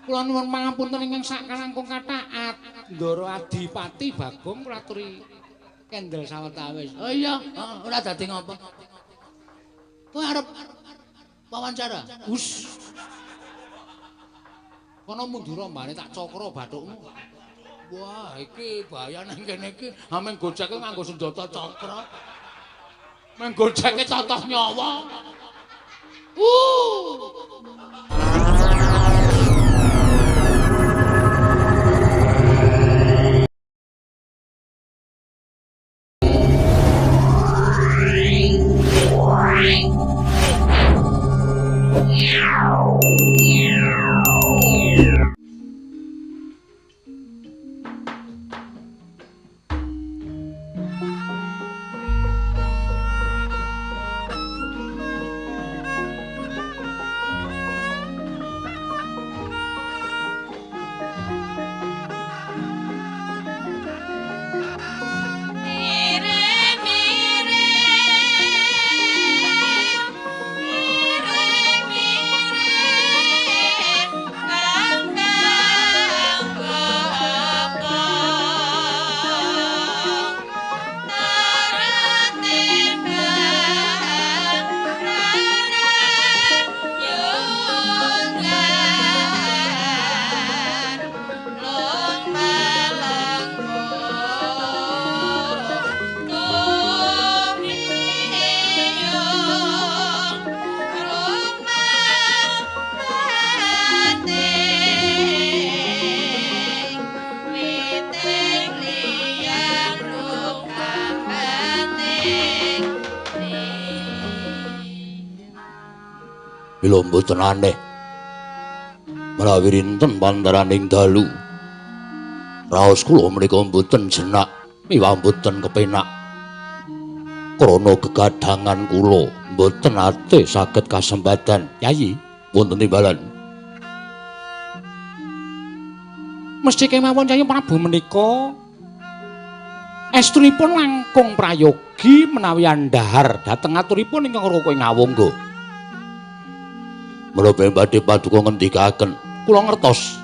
Kula nuwun pangapunten ingkang sakalangkung kathah Ndara Adipati Bagong kula aturi kendel sawetawis. Oh iya, heeh, ora dadi ngapa. Kowe arep wawancara? Us. Kono mundura mbane tak cokro bathukmu. Wah, iki bahaya nang kene iki. Ha meng gojeke nganggo senjata cakra. Meng gojeke totoh nyawa. Mila mboten aneh menawi rinten pantaraning dalu raos kula menika mboten jenak miwah mboten kepenak krana gegadhangan kula mboten ate saged kasempadan. Yayi, wonten timbalan. Mesthi kemawon Yayi Prabu menika estunipun langkung prayogi menawi andhahar dhateng aturipun ingkang raka ing Awangga. Menapa badhe paduka ngendikaken? Kula ngertos.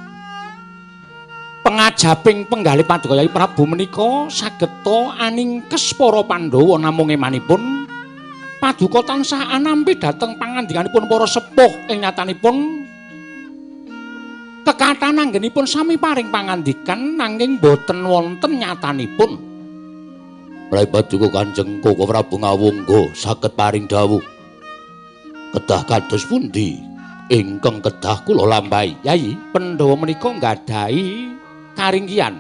Pengajaping penggalih paduka Yayi Prabu menika sageta aningkes para Pandhawa namung emanipun paduka tansah anampi dhateng pangandikanipun para sepuh ing nyatanipun kekathahan anggenipun sami paring pangandikan nanging boten wonten nyatanipun. Menawi paduka Kanjeng Koko Prabu Ngawangga saged paring dawuh kedah kados pundi ingkang kedah kula lampahi? Yayi, Pandhawa menika nggadahi karingkihan.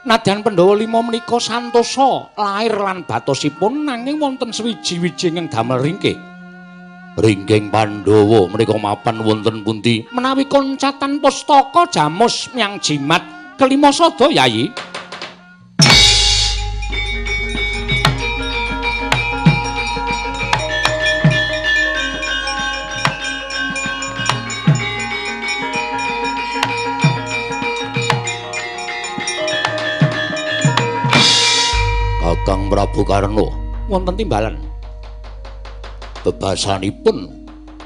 Nadyan Pandhawa lima menika santosa lair lan batosipun nanging wonten sewiji-wiji ingkang damel ringkih. Ringking Pandhawa menika mapan wonten pundi? Menawi koncatan pustaka jamus myang jimat kelima sada, Yayi. Kakang Prabu Karna wonten timbalan. Bebasanipun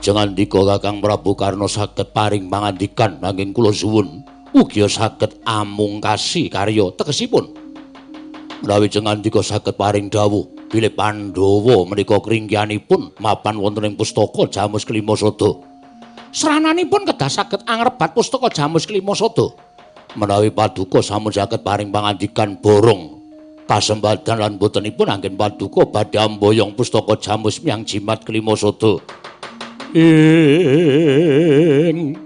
jengandika Kakang Prabu Karna saged paring pangandikan nanging kula suwun ugi saged amungkasi karya tegesipun. Menawi jengandika saged paring dawuh bilih Pandhawa menika kringkianipun mapan wonten ing pustaka Jamus Kelima Sada. Srananipun kedah saged angrebat pustaka Jamus Kelima Sada. Menawi paduka sampun saged paring pangandikan borong kasempatan lan botenipun anggen paduka badhe amboyong pustaka Jamus myang jimat kelima sada. Ing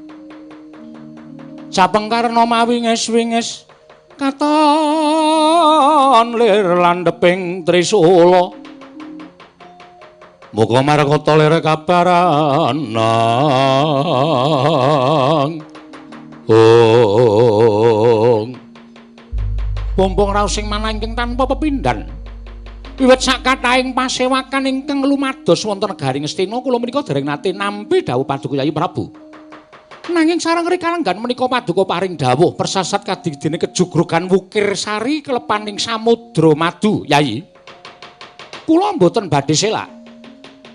Capeng Karna mawinges-winges katon lir landheping trisula. Muga markata lir kabaranang. Ong Bombong raos sing manah ingkang tanpa pepindhan. Wiwit sakathahing pasewakan ingkang lumados wonten negari Ngastina kula menika dereng nate nampi dawuh paduka Yayi Prabu. Nanging sareng rikalenggan menika paduka paring dawuh persasat kadigdene kejugrugan Wukir Sari klepaning samudra madu, Yayi. Kula mboten badhe selak.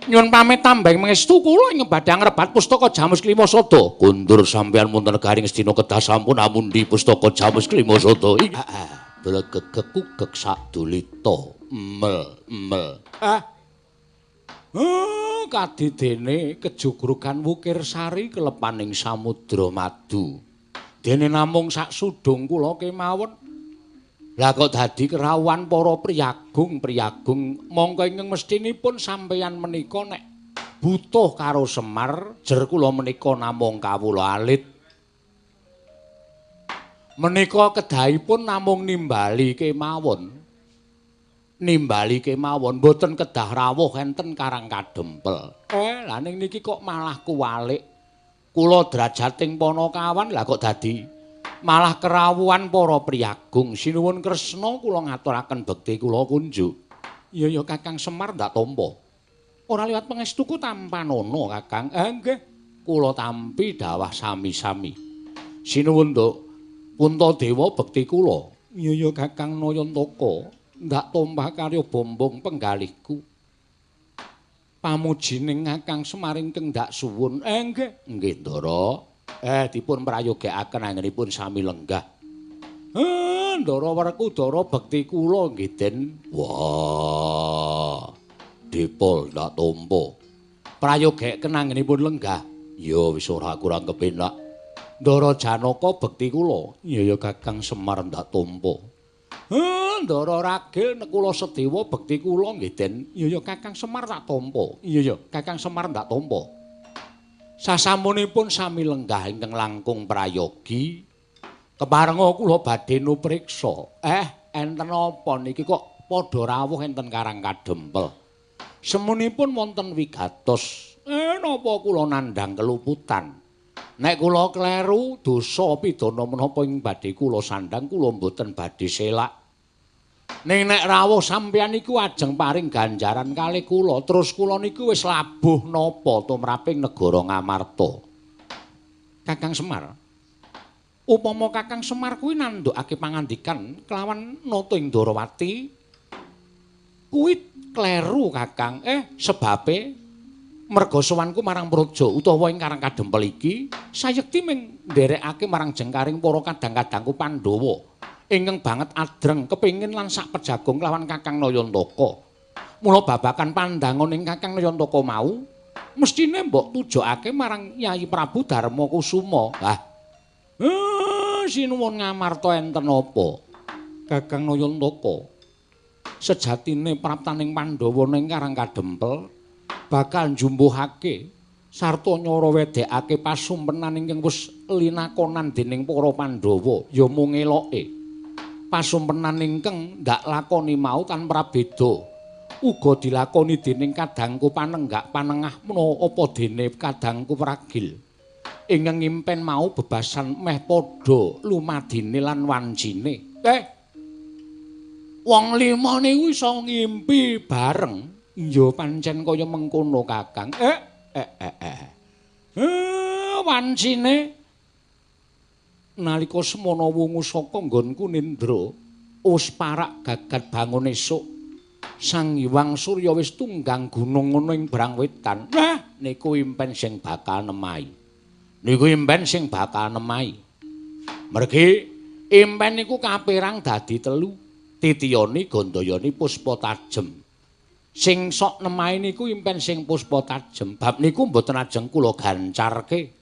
Nyuwun pamit tambeng mengestu kula ing badhe ngrebat pustaka Jamus Klima Sada. Kundur sampeyan wonten negari Ngastina kedah sampun amundi pustaka Jamus Klima Sada. Heeh. Blegegekugek sadulita. Mel mel. Ah. Kadidene kejugrugan Wukir Sari kelepaning samudra madu. Dene namung sak sudung kula kemawon. Lah kok dadi kerawuhan para priyagung-priyagung mongko ingkang mestinipun sampeyan menika nek butuh karo Semar jer kula menika namung kawula alit. Menika kedahipun namung nimbali kemawon. Nimbali kemawon mboten kedah rawuh enten Karang Kadempel. Lah ning niki kok malah kuwalik. Kula drajating panakawan lah kok dadi malah kerawuhan para priyagung. Sinuwun Kresna kula ngaturaken bekti kula kunjuk. Iya ya Kakang Semar ndak tampa. Ora liwat pangestuku tampanana Kakang. Nggih, kula tampi dawah sami-sami. Sinuwun Nduk Puntadewa bekti kula. Iya ya Kakang Nayantaka ndak tampa karya bombong penggalihku. Pamujining Kakang Semar ingkang ndak suwun. Nggih, nggih Ndara. Dipun prayogekaken anggenipun sami lenggah. Ndara Werkudara bekti kula nggih Den. Wah. Dipol ndak tampa. Prayogekaken anggenipun lenggah. Ya wis ora kurang kepenak. Ndara Janaka bekti kula. Iya ya Kakang Semar ndak tampa. Ndara Ragil Nekula Sedewa bekti kula nggih Den. Iya ya Kakang Semar tak tampa. Iya ya Kakang Semar ndak tampa. Sasampunipun sami lenggah ingkang langkung prayogi, keparenga kula badhe nupriksa. Enten apa niki kok padha rawuh enten Karang Kadempel? Semunipun wonten wigatos. Napa kula nandhang keluputan? Nek kula kleru dosa pidana menapa ing badhe kula sandhang kula mboten badhe selak. Ning nek rawuh sampeyan niku ajeng paring ganjaran kalih kula, terus kula niku wis labuh napa tumraping negara Ngamarta. Kakang Semar, upama Kakang Semar kuwi nandhukake pangandikan kelawan nata ing Ndorowati, kuwi kleru Kakang. Sebabe merga sowanku marang praja utawa ing Karang Kadempel iki sayekti ming nderekake marang jengkaring para kadang-kadangku Pandhawa. Ingkang banget adreng kepingin lan sak pejagong lawan Kakang Nayantaka. Mula babakan pandangan ing Kakang Nayantaka mau mestine mbok tujokake marang Yayi Prabu Darma Kusuma. Lah, sinuwun Ngamarta enten apa? Kakang Nayantaka, sejatine praptaning Pandhawa ning Karang Kadempel bakal njumbuhake sarta nyara wedekake pasumpenan ingkang wis linakonan dening para Pandhawa ya mung eloke. Pasumpenan ingkang ndak lakoni mau tanpa prabeda uga dilakoni dening kadangku panenggak panengah menawa apa dene kadangku pragil ingkang ngimpen mau bebasan meh padha lumadine lan wancine. Wong lima niku iso ngimpi bareng. Ya pancen kaya mengkono Kakang. Wancine nalika semana wungu saka nggonku nindra wis parak gagat bangun esuk Sang Hyang Surya wis tunggang gunung ngono ing brang wetan. Nah, niku impen sing bakal nemahi. Niku impen sing bakal nemahi. Mergi impen niku kaperang dadi telu. Titiyani, Gandayani, Puspa Tajem. Sing sok nemahi niku impen sing Puspa Tajem. Bab niku mboten ajeng kula gancarke.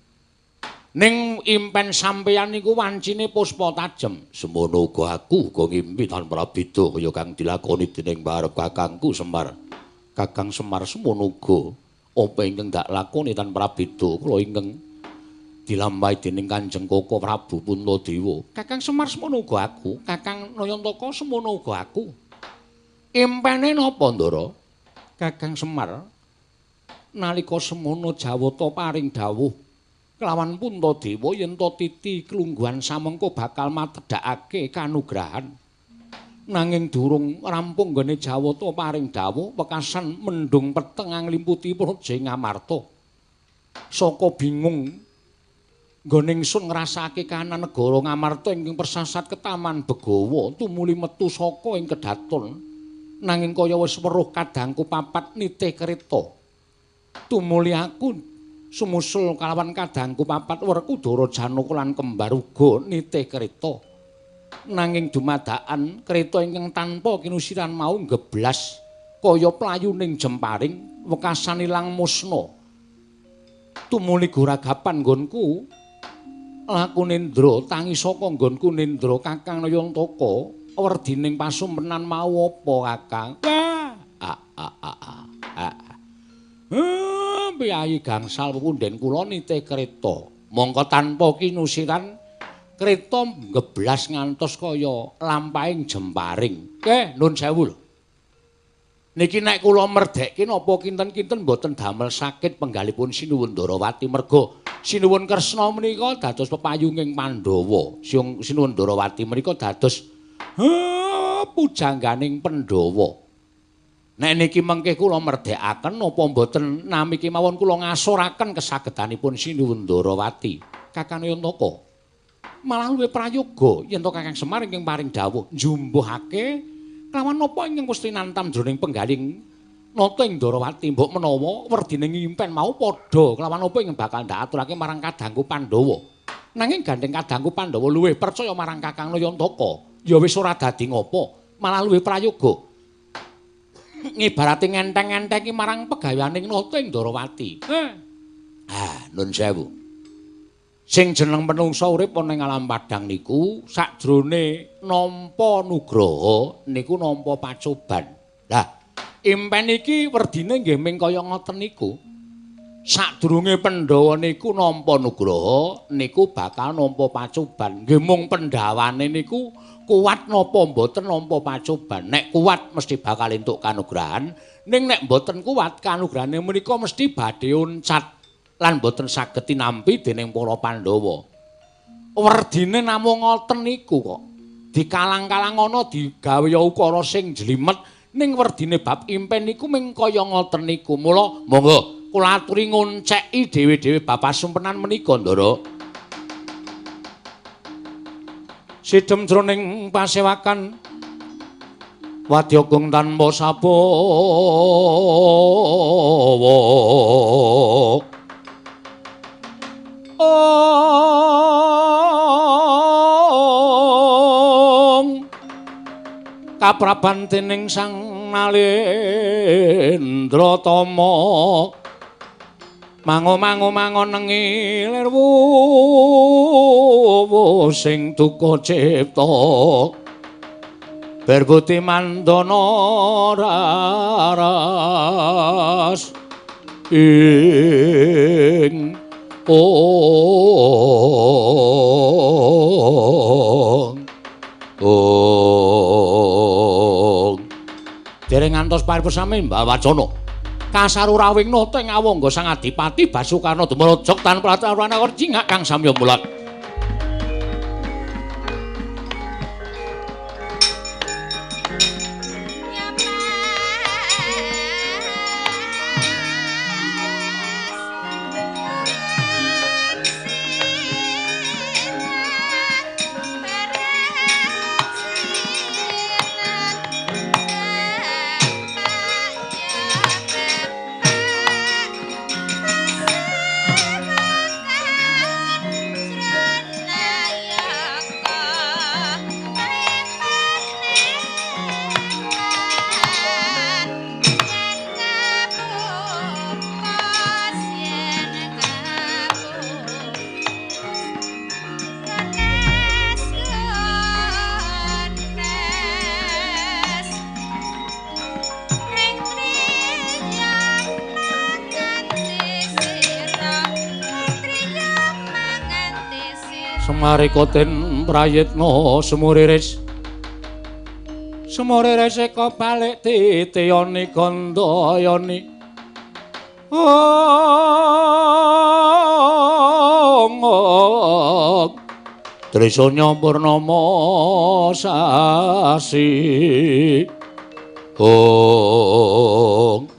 Ning impen sampeyan niku wancine Puspa Tajem. Semono uga aku uga ngimpi tanpa prabeda kaya kang dilakoni dening barep kakangku Semar. Kakang Semar semono uga apa ingkang dak lakoni tanpa prabeda kula ingkang dilampahi dening Kanjeng Koko Prabu Puntadewa. Kakang Semar semono uga aku, Kakang Nayantaka semono uga aku. Impene napa, Ndara? Kakang Semar nalika semono Jawata paring dawuh kelawan Puntadewa yen to titi klungguhan samengko bakal matedhakake kanugrahan. Nanging durung rampung nggone Jawata paring dawuh wekasan mendung peteng nglimputi praja Ngamarta. Saka bingung nggone ingsun ngrasake kahanan negara Ngamarta ingkang persasat ketaman Begawa tumuli metu saka ing kedaton. Nanging kaya wis weruh kadangku papat nitih kereta. Tumuli aku sumusul kalawan kadangku papat Werkudara Janaka lan kembar uga nitih kereta. Nanging dumadakan kereta ingkang tanpa kinusiran mau nggeblas kaya playuning jemparing wekasan ilang musna. Tumuli goragapan nggonku laku nendra tangi saka nggonku nendra Kakang Nayantaka werdining pasumpenan mau apa Kakang? Piyayi gangsal punden kula nitih kereta. Mongko tanpa kinusiran kereta nggeblas ngantos kaya lampahing jemparing. Nun sewu lho. Niki nek kula merdekke napa kinten-kinten mboten damel sakit penggalipun Sinuwun Ndarawati merga Sinuwun Kresna menika dados pepayunging Pandhawa. Sinuwun Ndarawati menika dados pujangganing Pandhawa. Nek niki mengke kula merdekaken napa mboten nami kemawon kula ngasoraken kesagedanipun Sinuwun Ndarawati. Kakang Nayantaka malah luwih prayoga yen to Kakang Semar ingkang paring dawuh njumbuhake kelawan napa ingkang wis tinantam jroning penggaling nata ing Ndarawati mbok menawa werdine ngimpen mau padha kelawan napa ingkang bakal ndak aturake marang kadangku Pandhawa. Nanging gandeng kadangku Pandhawa luwih percaya marang Kakang Nayantaka ya wis ora dadi ngopo, malah luwih prayoga. Ngibarate ngenteng-entengi marang pegaweaning nata ing Ndarawati. Nun sewu. Sing jeneng menungsa urip ana ing alam padhang niku sakjroning nampa nugraha niku nampa pacoban. Lah, impen iki werdine nggih ming kaya ngoten niku. Sadurunge Pandhawa niku nampa nugraha niku bakal nampa pacoban. Nggih mung pendhawane niku kuat napa mboten nampa pacoban. Nek kuat mesti bakal entuk kanugrahan, ning nek mboten kuat kanugrahane menika mesti badhe uncat lan mboten saged tinampi dening para Pandhawa. Werdine namung ngoten niku kok. Dikalang-kalang ana digawe ukara sing jlimet ning werdine bab impen niku ming kaya ngoten niku. Mula monggo kula aturi ngonceki dhewe-dhewe bab pasumpenan menika, Ndara. Sidhem jroning pasewakan wadya gung tanpa sabawa. Ong kapraban dening Sang Nalendra Tama mango-mango mangon nengi lir wuwu sing duka cipta berbuti mandana raras ing ong ong dereng ngantos paripurna Mbah Wacana kasaru rawing nata ing awangga Sang Adipati Basukarna dumrojok tanpa prarana cingak kang samya mulat. Semarika den prayitna sumuriris sumuriris eka balik titiyani gandayani ong Trisanya purnama sasi ong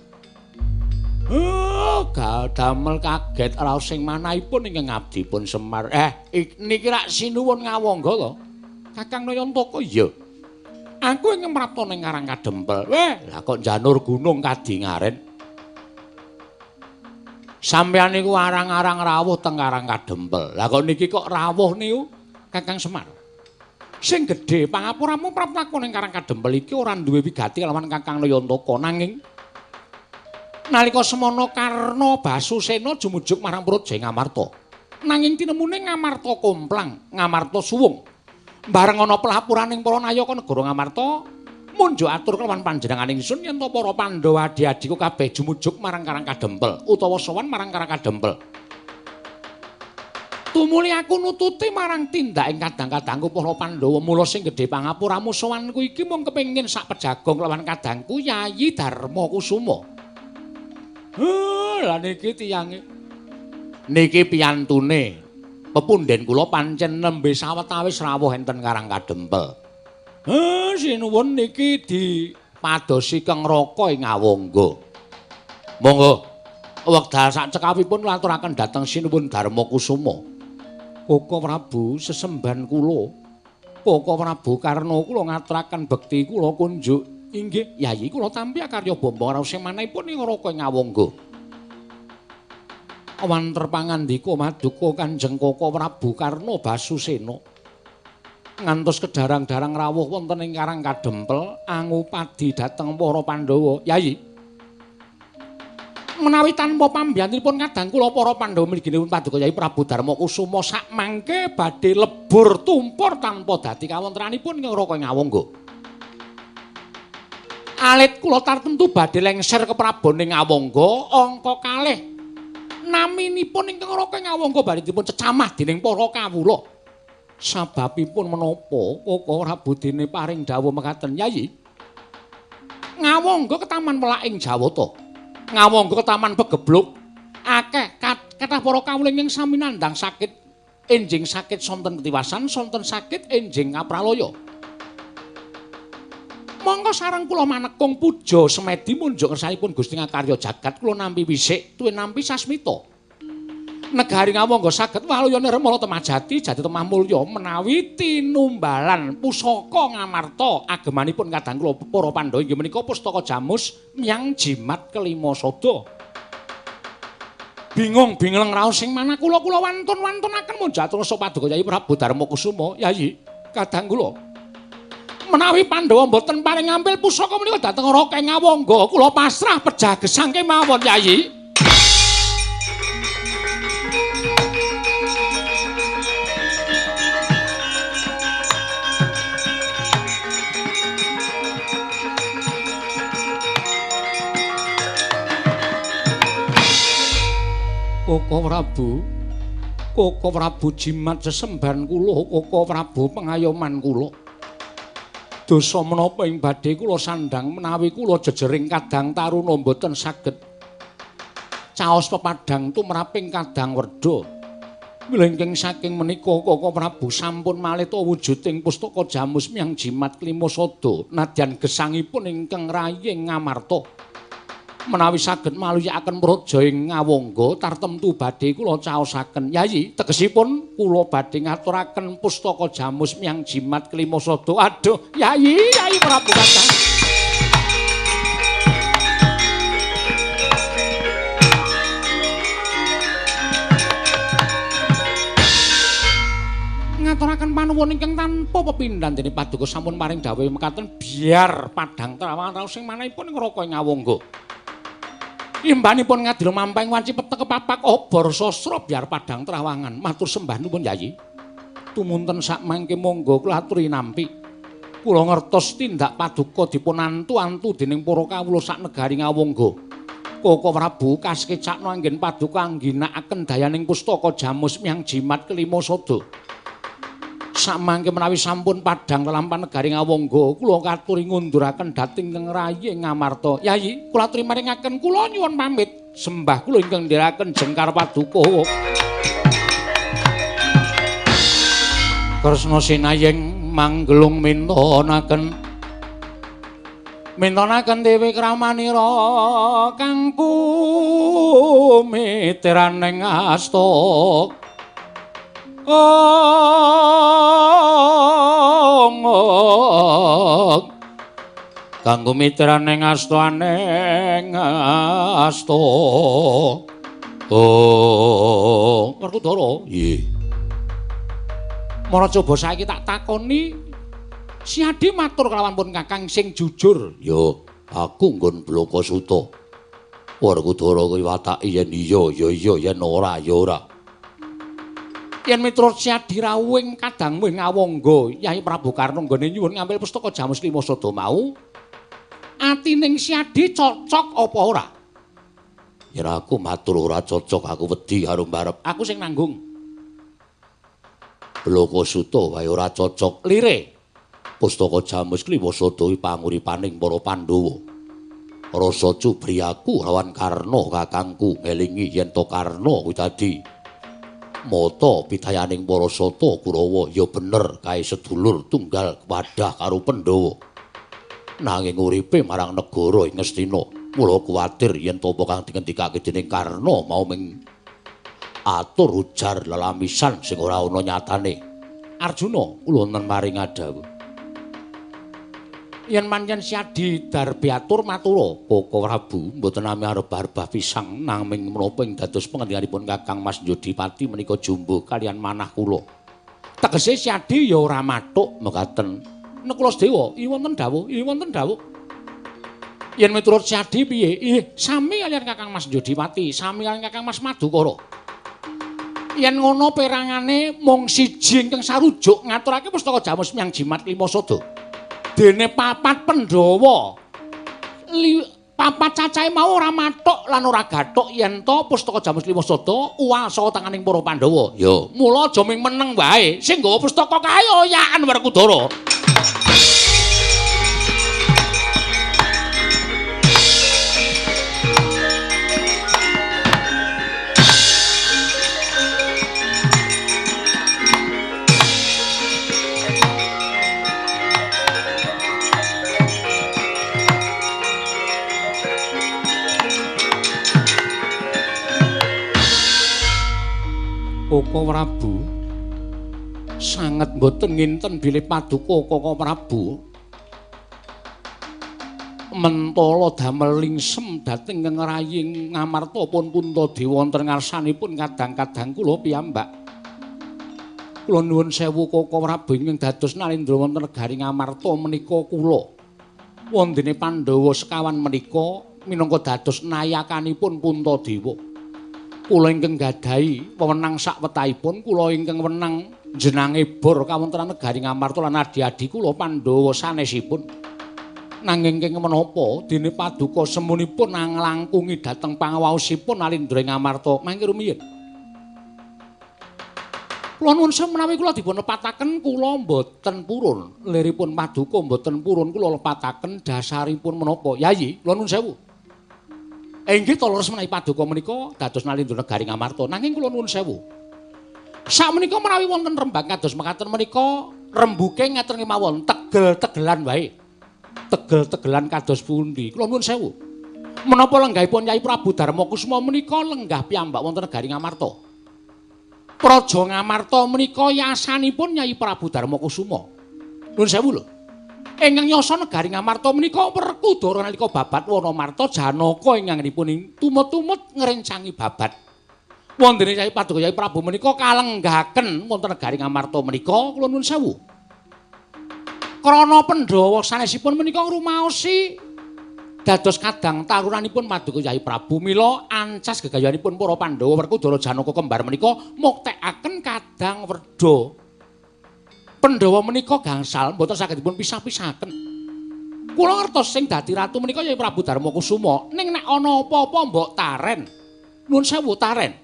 damel kaget raos sing manahipun ingkang abdipun Semar. Niki rak sinuwun ngawangga to. Kakang Nayantaka iya. Aku ingkang prapta ning Karang Kadempel. Weh, lah kok janur gunung kadingaren. Sampeyan niku arang-arang rawuh teng Karang Kadempel. Lah kok niki kok rawuh niku Kakang Semar? Sing gedhe pangapuramu praptaku ning Karang Kadempel iki ora duwe wigati kelawan Kakang Nayantaka, nanging nalika semana Karna Basusena jumujuk marang Praja Ngamarta. Nanging tinemune Ngamarta komplang, Ngamarta suwung. Bareng ana pelapuraning para nayaka negara Ngamarta, munjuk atur kelawan panjenengan ingsun yen to para Pandhawa adi-adiku kabeh jumujuk marang Karang Kadempel utawa sowan marang Karang Kadempel. Tumuli aku nututi marang tindaking kadang-kadangku para Pandhawa, mula sing gedhe pangapuramu sowanku iki mung kepengin sak pejagong lawan kadangku Yayi Darma Kusuma. Lah niki tiyange. Niki piyantune. Pepunden kula pancen nembe sawetawis rawuh enten Karang Kadempel. Sinuwun niki dipadosi Kang Raka ing Awangga. Monggo wekdal sak cekapipun kula aturaken dhateng Sinuwun Darma Kusuma. Koko Prabu sesembahan kula. Koko Prabu Karna kula ngaturaken bekti kula kunjuk. Inggih, Yayi kula tampi akarya bombong raos manahipun ing Raka ing Awangga. Wanter pangandika maduka Kanjeng Koko Prabu Karna Basusena. Ngantos kedarang-darang rawuh wonten ing Karang Kadempel angupadi dhateng para Pandhawa. Yayi, menawi tanpa pambiyantunipun kadang kula para Pandhawa mliginipun paduka Yayi Prabu Darma Kusuma sakmangke badhe lebur tumpur tanpa dadi kawontenanipun ing Raka Ngawangga. Alit kula tartemtu badhe lengser keprabon ing Ngawangga angka kalih naminipun ingkang Raka Ngawangga badhe dipun cecamah dening para kawula. Sababipun menapa Koko Prabu dene paring dawuh mekaten Yayi? Ngawangga ketaman welak ing Jawata. Ngawangga ketaman pegebluk akeh kathah para kawula ingkang sami nandhang sakit enjing sakit sonten ketiwasan sonten sakit enjing kapralaya. Monggo sareng kula manekung puja semedi munjuk kersanipun Gusti ngakarya jagat kula nampi wisik tuwin nampi sasmita. Negari Ngawangga saged waluya nirmala temah jati jati temah mulya menawi tinumbalan pusaka Ngamarta agemanipun kadang kula para Pandhawa inggih menika pustaka Jamus Myang Jimat Kelima Sada. Bingung bingleng raos sing manah kula kula wantun-wantunaken munjatur paduka Yayi Prabu Darma Kusuma. Yayi kadang kula menawi Pandhawa mboten paring ngampil pusaka menika dhateng Raka Ngawangga kula pasrah pejah gesang kemawon Yayi. Koko Prabu, Koko Prabu jimat sesembahan kula, Koko Prabu pengayoman kula. Dosa menapa ing badhe kula sandhang menawi kula jejering kadang taruna mboten saged caos pepadhang tumraping kadang werda. Mila saking menika Koko Prabu sampun malih ta wujuding pustaka Jamus Myang Jimat Klima Sada nadyan gesangipun ingkang raying Ngamarta. Menawi saged maluyakaken praja ing Ngawangga tartemtu badhe kula caosaken. Yayi, tegesipun kula badhe ngaturaken pustaka Jamus Myang Jimat Kelima Sada. Aduh, Yayi, Yayi Prabu Kakang. Ngaturaken panuwun ingkang tanpa pepindhan dene paduka sampun paring dawuh mekaten biar padhang trawangan raos sing manahipun ing Raka Ngawangga. Imbanipun ngadil mamping wanci petek kepapak obor sastra biar padhang trawangan. Matur sembah nuwun Yayi. Tumunten sak mangke monggo kula aturi nampi. Kula ngertos tindak paduka dipun antu-antu dening para kawula sak negari Ngawangga. Koko Prabu kasekecakno anggen paduka angginakaken dayaning pustaka Jamus Myang Jimat Kelima Sada. Samangke menawi sampun padhang lelampan negari Ngawangga, kula katuri ngunduraken dhateng ingkang rayi Ngamarta. Yayi, kula aturi maringaken kula nyuwun pamit. Sembah kula ingkang ndherekaken jengkar paduka. Kresna sinayeng manggelung mintonaken. Mintonaken dewi kramanira kang kumitiraning asta. Kanggo mitraning astaning asta. Oh, Werkudara. Nggih. Mara coba saiki tak takoni Siadi matur kelawan pun Kakang sing jujur. Ya, aku nggon Bloko Suta. Werkudara kuwi watake yen iya ya iya, yen ora ya ora. Yen miturut Siadi rawuhing kadangmu ing Awangga, Yai Prabu Karna nggone nyuwun ngambil pustaka Jamus Lima Sada mau, atining Siadi cocok apa ora? Yen aku matur ora cocok, aku wedi karo mbarep. Aku sing nanggung. Bloko Suta wae ora cocok. Lire. Pustaka Jamus Lima Sada kuwi panguripaning para Pandhawa. Rasa cubri aku lawan Karna kakangku ngelingi yen to Karna kuwi dadi mata pitayaning para sata Kurawa ya bener kae sedulur tunggal wadah karo Pandhawa. Nanging uripe marang negara ing Ngastina, mula kuwatir yen to apa kang dingendikake dening Karna mau ming atur ujar lelamisan sing ora ana nyatane. Arjuna, kula wonten maring adhawuh. Yen pancen Siadi darbe atur matura, Koko Prabu mboten nami arep-arep pisang nanging menapa ing dados pengendikanipun Kakang Mas Jodipati menika jumbuh kalian manah kula. Tegese Siadi ya ora mathuk mekaten. Nekula Sedewa, i wonten dawuh, i wonten dawuh. Yen miturut Siadi piye? Ih, sami kalian Kakang Mas Jodipati, sami kalian Kakang Mas Madukara. Yen ngono perangane mung siji ingkang sarujuk ngaturake pustaka Jamus Miang Jimat Lima Sada. Dene papat Pandhawa papat cacahe mau ora mathuk lan ora gathuk yen to pustaka Jamus Lima Sada uwal saka tanganing para Pandhawa. Ya, mula aja ming meneng wae, sing nggawa pustaka kae oyakan Werkudara. Koko Prabu sanget mboten nginten bilih paduka Koko Prabu mentala damel lingsem dhateng ngraying Ngamarta pun Puntadewa wonten ngarsanipun kadang-kadang kula piyambak. Kula nuwun sewu Koko Prabu ingkang dados nalindra wonten negari Ngamarta menika kula. Wondene Pandhawa sekawan menika minangka dados nayakanipun Puntadewa. Kula ingkang gadahi wewenang sakwetahipun, kula ingkang wenang jenange bor kawontenan negari Ngamarta lan adi-adi kula Pandhawa sanesipun. Nanging kenging menapa dene paduka semunipun nglangkungi dhateng pangawaosipun Nalindra ing Ngamarta mangke rumiyin. Kula nuwun sewu menawi kula dipun lepataken kula mboten purun, liripun paduka mboten purun kula lepataken dasaripun menapa. Yayi, kula nuwun sewu. Inggih to leres menawi paduka menika dados Nalindra negari Ngamarta. Nanging kula nuwun sewu. Sakmenika menawi wonten rembag kados mekaten menika rembuke ngaten kemawon tegel-tegelan wae. Tegel-tegelan kados pundi? Kula nuwun sewu. Menapa lenggahipun Kyai Prabu Darmakusuma menika lenggah piyambak wonten negari Ngamarta. Praja Ngamarta menika yasanipun Kyai Prabu Darmakusuma. Nuwun sewu lho. Ingkang yasa negari Ngamarta menika Werkudara nalika babat Wanamarta Janaka ingkangipun tumut-tumut ngrencangi babat. Wondene Kyai Paduka Kyai Prabu menika kalenggahaken wonten negari Ngamarta menika kula nuwun sewu. Krana Pandhawa sanesipun menika ngrumaosi dados kadang tarunanipun Paduka Kyai Prabu mila ancas gegayuhanipun para Pandhawa Werkudara Janaka kembar menika muktekaken kadang werda. Pandhawa menika gangsal mboten saged dipun pisah-pisahaken. Kula ngertos sing dadi ratu menika Kyai Prabu Darmakusuma, ning nek ana apa-apa mbok taren. Nuwun sewu taren.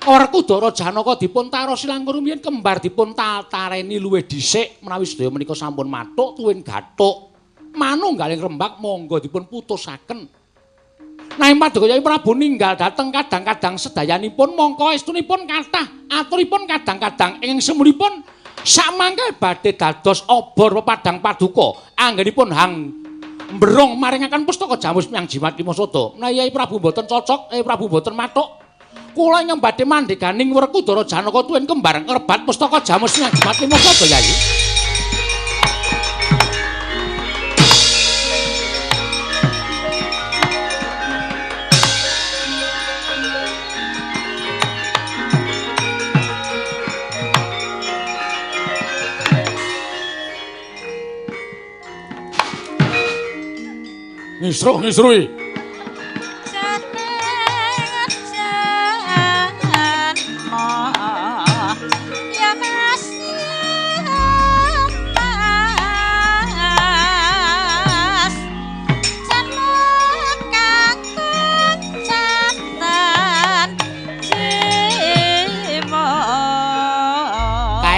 Werkudara Janaka dipun tarosi langkung rumiyin kembar dipun tareni luwih dhisik menawi sedaya menika sampun mathuk tuwin gathuk. Manunggaling rembag monggo dipun putusaken. Nanging paduka Kyai Prabu ninggal dhateng kadang-kadang sedayanipun mongko estunipun kathah aturipun kadang-kadang ing semunipun samangke badhe dados obor pepadang paduka anggenipun hang mbrung maringaken pustaka Jamus Miang Jimat Lima Sada. Menawi Kyai Prabu mboten cocok, Kyai Prabu mboten mathuk, kula ingkang badhe mandheganing Werkudara Janaka tuwin kembar ngrebat pustaka Jamus Miang Jimat Lima Sada Yai. Ngisruh-ngisruhi.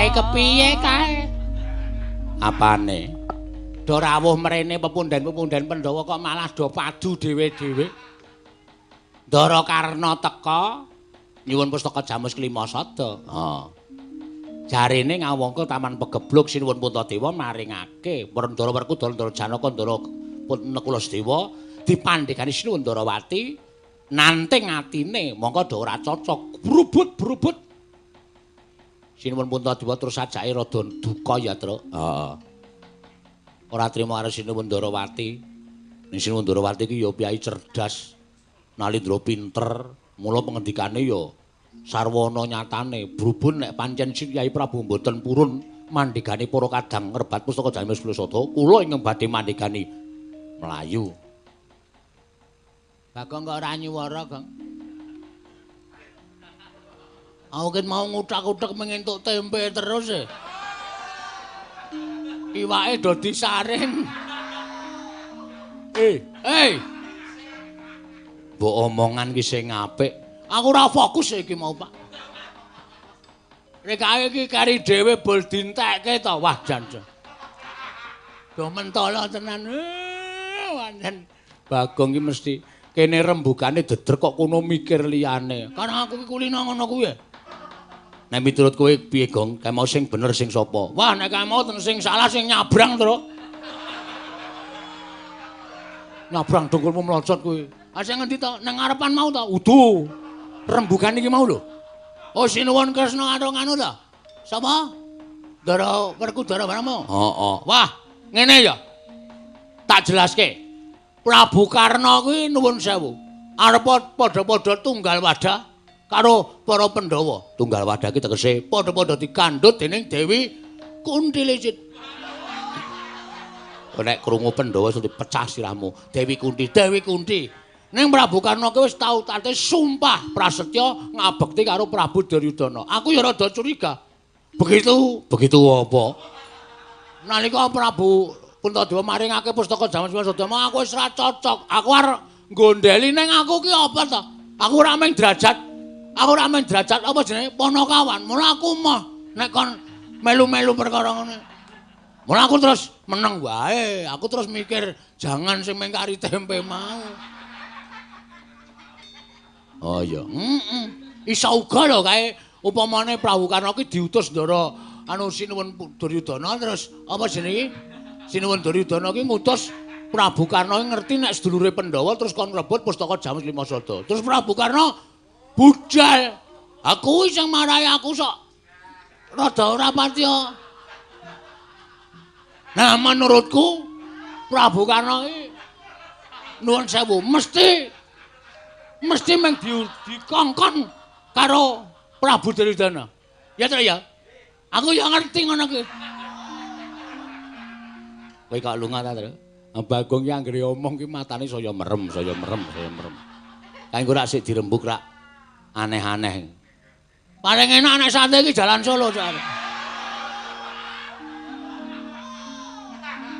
Kepiye kae? Apane? Do rawuh mrene pepunden-pepunden Pandhawa kok malah do padu dhewe-dhewe. Ndara Karna teka nyuwun pustaka Jamus Klima Sada. Ha. Jarene ngawangka Taman Pegebluk Sinuwun Puntadewa maringake Ndara Werkudara, Ndara Janaka, Ndara Nakula Sadewa dipandhegani Sinuwun Ndarawati nanting atine mongko do ora cocok brubut-brubut. Sinuwun Puntadewa terus ajake rada duka ya, Truk. Heeh. Ora trima karo Sinuwun Ndarawati. Ning Sinuwun Ndarawati ki ya piyai cerdas, nalindra pinter, mula pengendikane ya sarwana nyatane. Brubun nek pancen Kyai Prabu mboten purun mandhegani para kadang ngrebat pustaka Jamus Sada, kula ingkang badhe mandhegani mlayu. Bagong kok ora nyuwara, Gong? Aku ket mau ngutak-utek mengentuk tempe terus e. Iwake do disaring. Eh. Mbok omongan ki sing apik. Aku ora fokus iki mau, Pak. Rekae iki kari dhewe bol dintekke to. Wah, jan. Do mentolo tenan. Wanen. Bagong ki mesti kene rembugane dedrek kok kono mikir liyane. Karena aku ki kulino ngono kuwi. Nek miturut kowe piye, Gong? Kae mau sing bener sing sapa? Wah, nek kae mau sing salah sing nyabrang, Truk. Nyabrang dengkulmu mlocot kuwi. Ah sing ngendi to? Nang ngarepan mau to? Udu. Rembugan iki mau lho. Oh, Sinuwun Kresna karo nganu to? Sapa? Ndara Werkudara barang mau? Heeh. Wah, ngene ya. Tak jelaske. Prabu Karna kuwi nuwun sewu. Arep padha-padha tunggal wadah karo para Pandhawa. Tunggal wadah iki tegese padha-padha dikandhut dening Dewi Kunti Licit. Nek krungu Pandhawa iso dipecah sirahmu. Dewi Kunti, Dewi Kunti. Ning Prabu Karna ki wis tau tate sumpah prasetya ngabekti karo Prabu Duryudana. Aku ya rada curiga. Begitu, begitu apa? Nalika Prabu Puntadewa maringake pustaka Jamus Sada, aku wis ora cocok. Aku arep nggondheli ning aku ki apa to? Aku ora mung derajat. Aku ora mung derajat apa jenenge Panakawan. Mula aku moh nek kon melu-melu perkara ngono. Mula aku terus meneng wae. Aku terus mikir jangan sing mung kari tempe mau. Oh iya. Heeh. Iso uga lho kae upamane Prabu Karna ki diutus Ndara anu Sinuwun Duryudana terus apa jenenge? Sinuwun Duryudana ki ngutus Prabu Karna ngerti nek sedulure Pandhawa terus kon ngrebut pustaka Jamus Lima Sada. Terus Prabu Karna budal. Aku sing marahi aku sok rada ora patiya. Nah menurutku Prabu Karna ki nuwun sewu mesti meng dikongkon karo Prabu Duryudana. Ya to ya? Aku ya ngerti ngono ki. Kowe kok lunga ta, Tru? Bagong ki anggere omong ki matane saya merem, saya merem, saya merem. Kae engko rak sik dirembug rak aneh-aneh. Paling enak nek sate iki jalan Solo soalnya.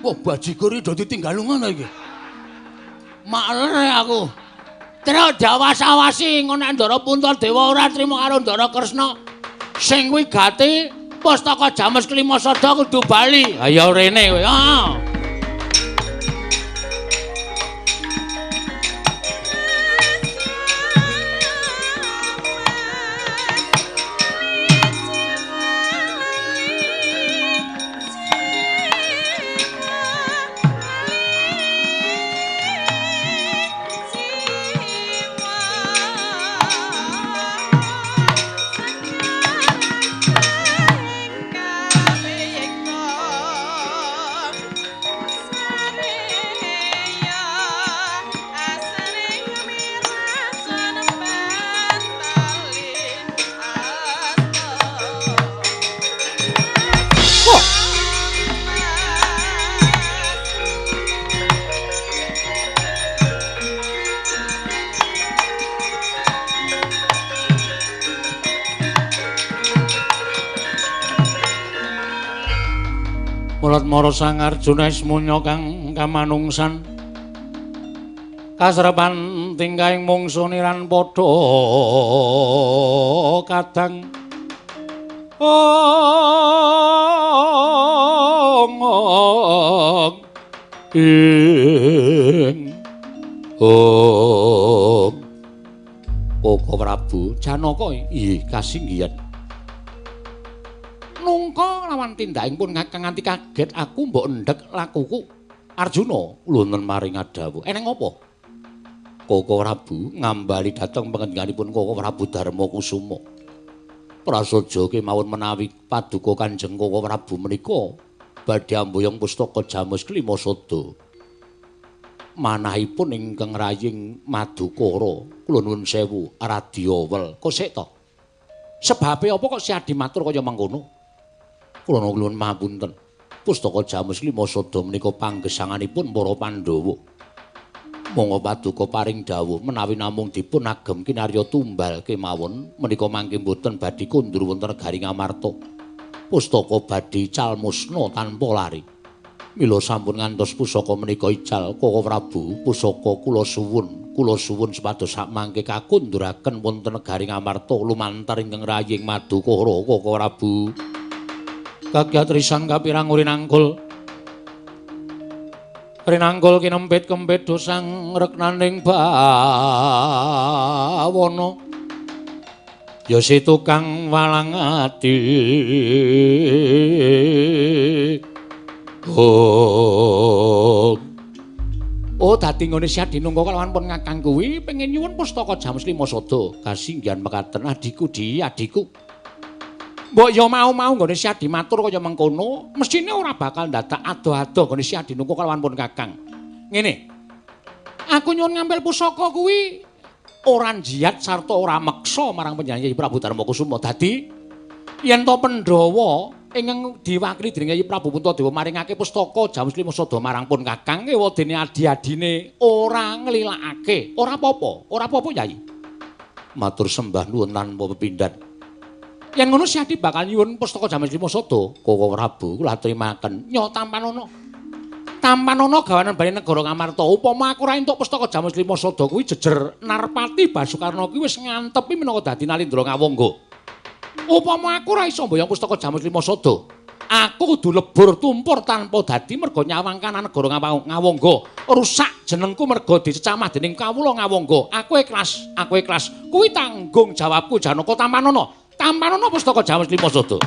Wah, bajigur iki do ditinggal lunga ta iki. Makler aku. Terus diawas-awasi ngono nek Ndara Puntadewa ora trima karo Ndara Kresna. Sing kuwi gati pustaka Jamus Klima Sada kudu bali. Ha ya rene kowe. Heeh. Thank you. Mulat mara Sang Arjuna ismunya kang kamanungsan. Kasrepan tingkahing mungsu niran padha kadang. Ong ong ing ong. Koko Prabu Janaka ih kasinggihan. Nungka lawan tindaking pun kakang nganti kaget aku mbok endhek lakuku. Arjuna wonten maring adawuh. Eneng apa? Koko Prabu ngambali dhateng pangendhikanipun Koko Prabu Darma Kusuma. Prasaja kemawon menawi paduka Kanjeng Koko Prabu menika badhe amboyong pustaka Jamus Klima Sada. Manahipun ingkang raying Madukara, kula nuwun sewu Radyawel. Kok sik to? Sebabe apa kok si Adi matur kaya mangkono? Kula nuwun mapunten. Pustaka Jamus Klima Sada menika panggesanganipun para Pandhawa. Monggo paduka paring dawuh menawi namung dipun agem kinarya tumbal kemawon menika mangke mboten badhe kondur wonten negari Ngamarta. Pustaka badhe ical musna tanpa lari. Mila sampun ngantos pusaka menika ical Koko Prabu, pusaka kula suwun supados sakmangke kakunduraken wonten negari Ngamarta lumantar ingkang raying Madukara Koko Prabu. Kagiat risan kapirang rinangkul. Rinangkul kinempit kempit dosang reknaning bawana. Ya si tukang walang ati. Oh. Oh dadi nggone si Adi nungga kalawan pun ngakang kuwi pengen nyuwun pustaka Jamus Lima Sada. Kasinggihan mekaten adhiku di adhiku. Mbok ya mau-mau nggone si Adi matur kaya mengkono, mesthine ora bakal ndadak ado-ado nggone si Adi nungga kalawan pun kakang. Ngene. Aku nyuwun ngampil pusaka kuwi ora njiat sarta ora meksa marang panjenengan Kyai Prabu Darma Kusuma. Dadi yen to Pandhawa ingkang diwakili dening Kyai Prabu Puntadewa maringake pustaka Jamus Lima Sada marang pun kakang, ewadene adi-adine ora nglilakake. Ora apa-apa, ora apa-apa Yai. Matur sembah nuwun tanpa pepindhan. Yen ngono si Adi bakal nyuwun pustaka Jamus Lima Sada. Koko Prabu kula atrimaken. Nyo tampanono. Tampanono gawanan bali negara Ngamarta. Upama aku ora entuk pustaka Jamus Lima Sada kuwi jejer Narpati Basukarna kuwi wis ngantepi minangka dadi Nalindra Ngawangga. Upama aku ora iso mboyong pustaka Jamus Lima Sada, aku kudu lebur tumpur tanpa dadi merga nyawang kanan negara Ngawangga. Rusak jenengku merga dicecamah dening kawula Ngawangga. Aku ikhlas, aku ikhlas. Kuwi tanggung jawabku Janaka. Tampanono. Tampanono pustaka Jamus Lima Sada.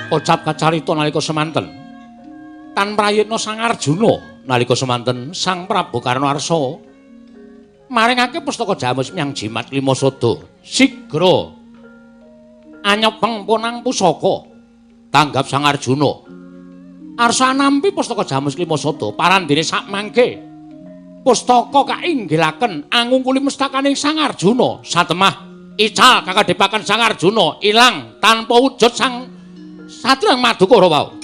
Kocap kacarita nalika semanten. Tan prayitna Sang Arjuna nalika semanten Sang Prabu Karna Arsa maringake pustaka Jamus menyang Jimat Lima Sada. Sigra anyepeng ponang pusaka tanggap Sang Arjuna. Arsa nampi pustaka Jamus Lima Sada parandene sakmangke pustaka kainggilaken angungkuli mestakane Sang Arjuna. Satemah ical kakadhepaken Sang Arjuna ilang tanpa wujud Sang Satria Madukara wau.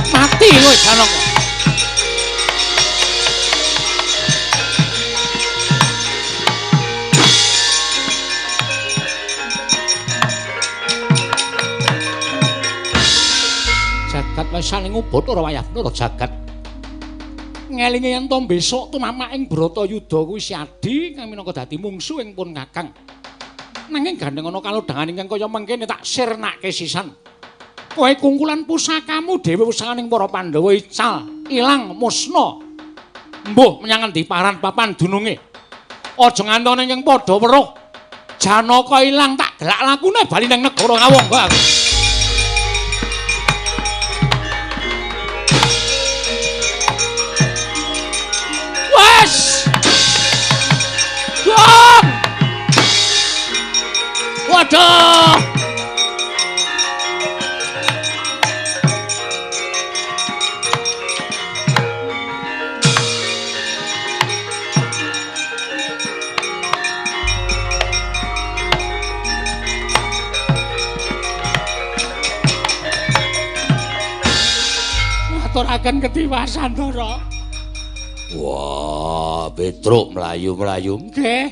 Mati kowe Janaka. Jagat wis saling Bathara wayah Bathara jagat. Ngelinge yen to besok tumamak ing Bratayuda kuwi si Adi kang minangka dadi mungsu ing pun kakang. Nanging gandeng ana kalodhangan ingkang kaya mengkene tak sirnake sisan. Kowe kungkulan pusakamu dhewe usahane para Pandhawa ical, ilang, musna. Mbuh menyang endi paran papan dununge. Aja ngantone ingkang padha weruh. Janaka ilang tak gelak lakune bali nang negara Ngawangga aku. Wes. Gong. Waduh. Ngaturaken ketiwasan, Ndara. Wah, Petruk mlayu-mlayu. Nggih.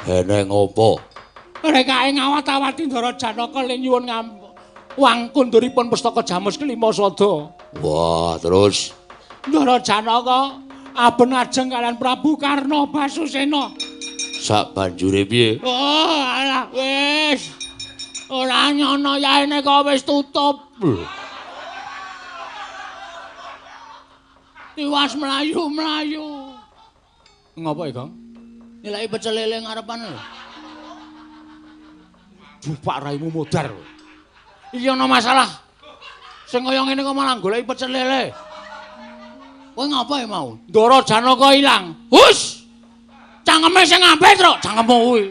Eneng opo? Rekake ngawat-awati Ndara Janaka le nyuwun wangkunduripun pustaka Jamus kelima sada. Wah, terus Ndara Janaka aben ajeng kalian Prabu Karna Basusena. Sak banjure piye? Oh, alah wis. Ora nyono yaene kok wis tutup. Tiwas mlayu-mlayu. Ngopo iki, Gong? Nilai pecel lele ngarepan lho. Jupak raimu modar. Iki ana masalah. Sing kaya ngene kok malah goleki pecel lele. Kowe ngapa ya mau? Ndara Janaka ilang. Hus! Cangkeme sing ngambil, Truk. Cangkemmu kuwi.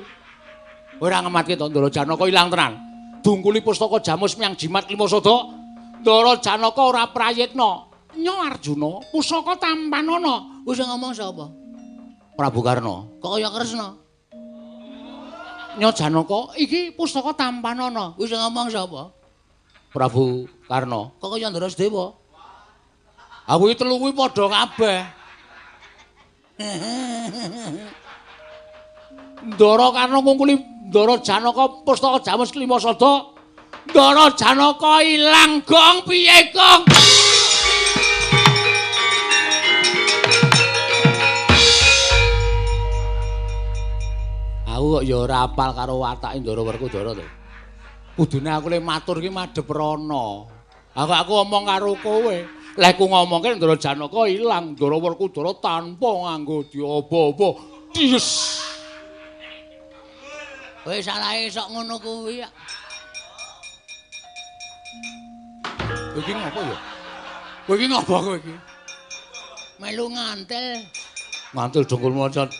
Ora ngematke to Ndara Janaka ilang tenan. Dungkuli pustaka Jamus miyang jimat lima sada. Ndara Janaka ora prayitna. Nyo Arjuna, pusaka tampanana. Wis ngomong sapa? Prabu Karna. Kok kaya Kresna? Nyo Janaka, iki pustaka tampanana. Wis ngomong sapa? Prabu Karna. Kok kaya Ndara Sedewa? Aku iki telu kuwi padha kabeh. Ndara Karna ngungkuli Ndara Janaka pustaka Jamus kelima sada. Ndara Janaka ilang, Gong. Piye, Gong? Aku kok ya ora apal karo watake Ndara Werkudara to. Kudune aku le matur ki madhep rono. Aku omong karo kowe. Lek ku ngomongke Ndara Janaka ilang, Ndara Werkudara tanpa nganggo diopo-opo. Yes. Kowe salahe sok ngono kuwi ya. Kowe iki ngopo ya? Kowe iki ngopo kowe iki? Melu ngantil. Ngantil dengkul mocot.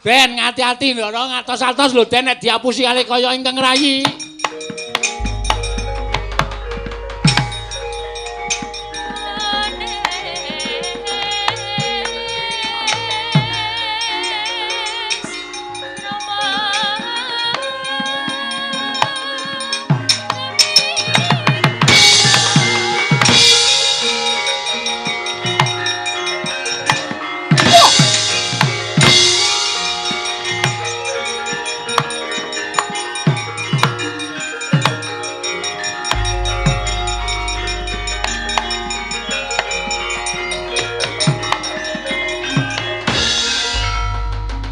Ben ngati-ati Ndara ngatos-atos lho Den nek diapusi kali kaya ingkang rayi.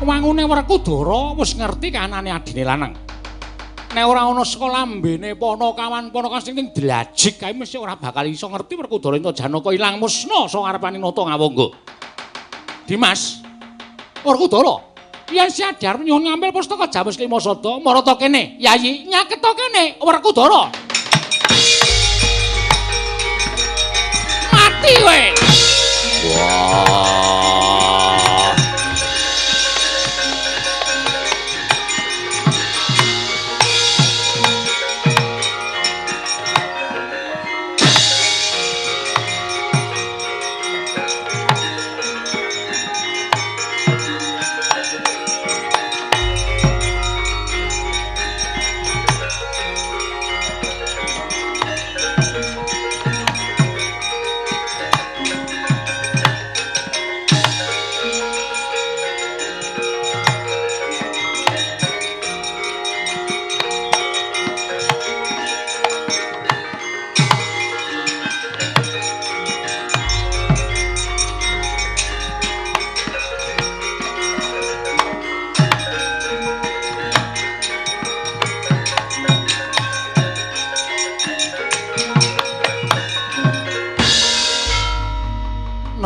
Wangune Werkudara wis ngerti kahanane adine lanang. Nek ora ana saka lambene Panakawan Panaka sing ning dlajik kae mesti ora bakal iso ngerti Werkudara ento Janaka ilang musna saka ngarepane nata ngawangga. Dimas, Werkudara, yen siadar arep nyuwun ngambil pustaka Jamus Lima Sada, marata kene, Yayi, nyaketa kene Werkudara. Mati kowe. Wah.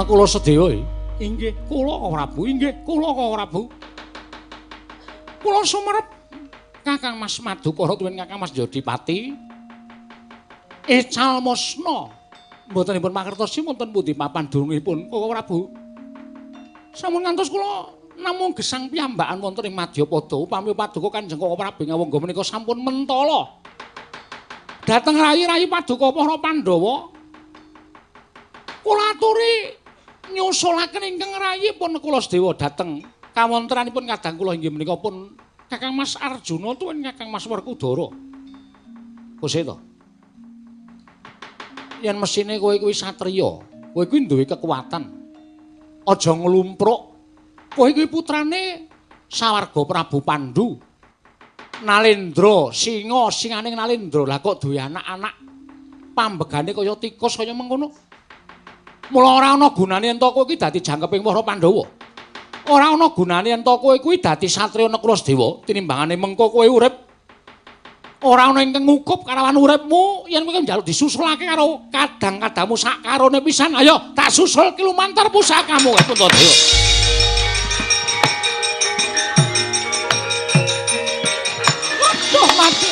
Kula sedewa inggih kula Prabu, inggih kula Prabu. Kula sumerep Kakang Mas Madukara tuwin Kakang Mas Jodipati. Ical musna mbotenipun mangertosi wonten pundi papan dunungipun Kaka Prabu. Sampun ngantos kula namung gesang piyambakan wonten ing Madyapada upami paduka Kanjeng Kaka Prabu ngawangga menika sampun mentala. Dhateng rayi-rayi paduka para Pandhawa kula aturi nyusulaken ingkang rayi pun kula sedewa dhateng kawontenanipun kadang kula inggih menika pun Kakang Mas Arjuna tuwin Kakang Mas Werkudara. Kuseta. Yen mesine kowe kuwi satriya, kowe kuwi duwe kekuatan. Aja nglumpruk. Kowe kuwi putrane sawarga Prabu Pandu. Nalendra, singa singaning Nalendra. Lah kok duwe anak-anak pambegane kaya tikus kaya mengkono. Mula ora ana gunane yen to kowe kuwi dadi jangkeping para Pandhawa. Ora ana gunane yen to kowe kuwi dadi satriya Nakula Sedewa, tinimbangane mengko kowe urip ora ana ingkang ngukup karawan uripmu yen kowe njaluk disusulake karo kadang-kadangmu sak karone pisan. Ayo tak susulke lumantar pusakamu Puntadewa. Waduh mati.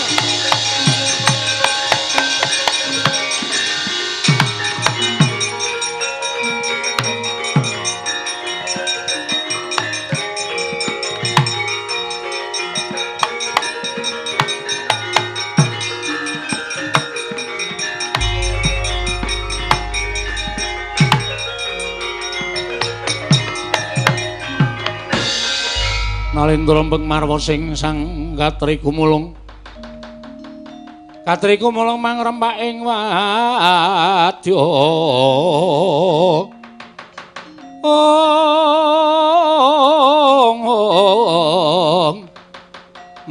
Nalendra mbeng marwa sing sang katri gumulung. Katri gumulung mangrempak ing wadya. Ong ong.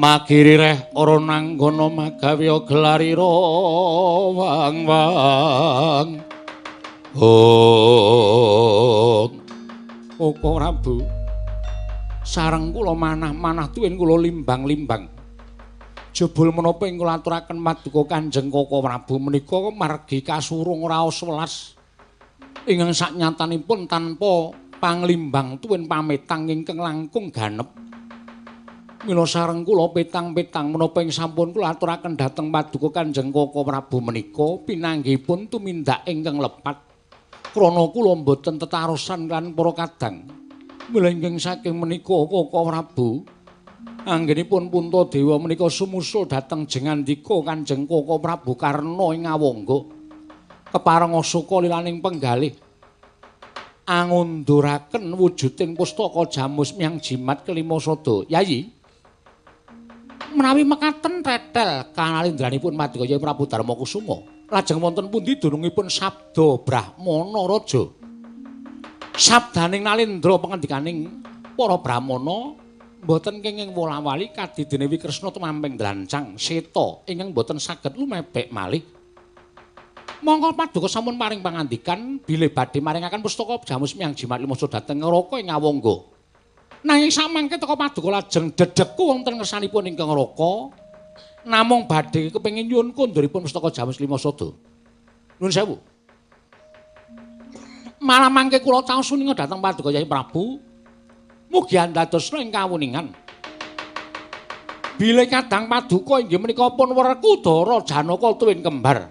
Magiri reh ora nanggono magawe gelarira wang wang. Ong. Koko Prabu. Sareng kula manah-manah tuwin kula limbang-limbang. Jebul menapa ing kula aturaken paduka Kanjeng Koko Prabu menika margi kasurung raos welas. Ingkang saknyatanipun tanpa panglimbang tuwin pametang ingkang langkung ganep. Mila sareng kula petang-petang menapa ing sampun kula aturaken dhateng paduka Kanjeng Koko Prabu menika pinanggihipun tumindak ingkang lepat. Krana kula mboten tetarosan lan para kadang. Mila ingkang saking menika Koko Prabu anggenipun Puntadewa menika sumusul dhateng jengandika Kanjeng Koko Prabu Karna ing Awangga kepareng suka lilaning penggalih angunduraken wujuding pustaka Jamus Miang Jimat kelima sada. Yayi, menawi mekaten tetel kanalendraanipun paduka Kyai Prabu Darma Kusuma lajeng wonten pundi dunungipun sabda Brahmana Raja? Sabdaning Nalendra pangendikaning para brahmana mboten kenging wola-wali kadidene Wikresna tumamping drancang seta ingkang mboten saged lumebek malih. Mongko paduka sampun paring pangandikan bilih badhe maringaken pustaka Jamus Miang Jimat Lima dhateng Neraka ing Awangga. Nanging samangke teka paduka lajeng dedheku wonten ngersanipun ingkang neraka namung badhe kepengin nyuwun konduripun pustaka Jamus Lima Sada. Nuwun sewu. Malah mangke kula caos suninga dhateng paduka Kyai Prabu mugi andadosna ing kawuningan bilih kadang paduka inggih menika pun Werkudara Janaka tuwin kembar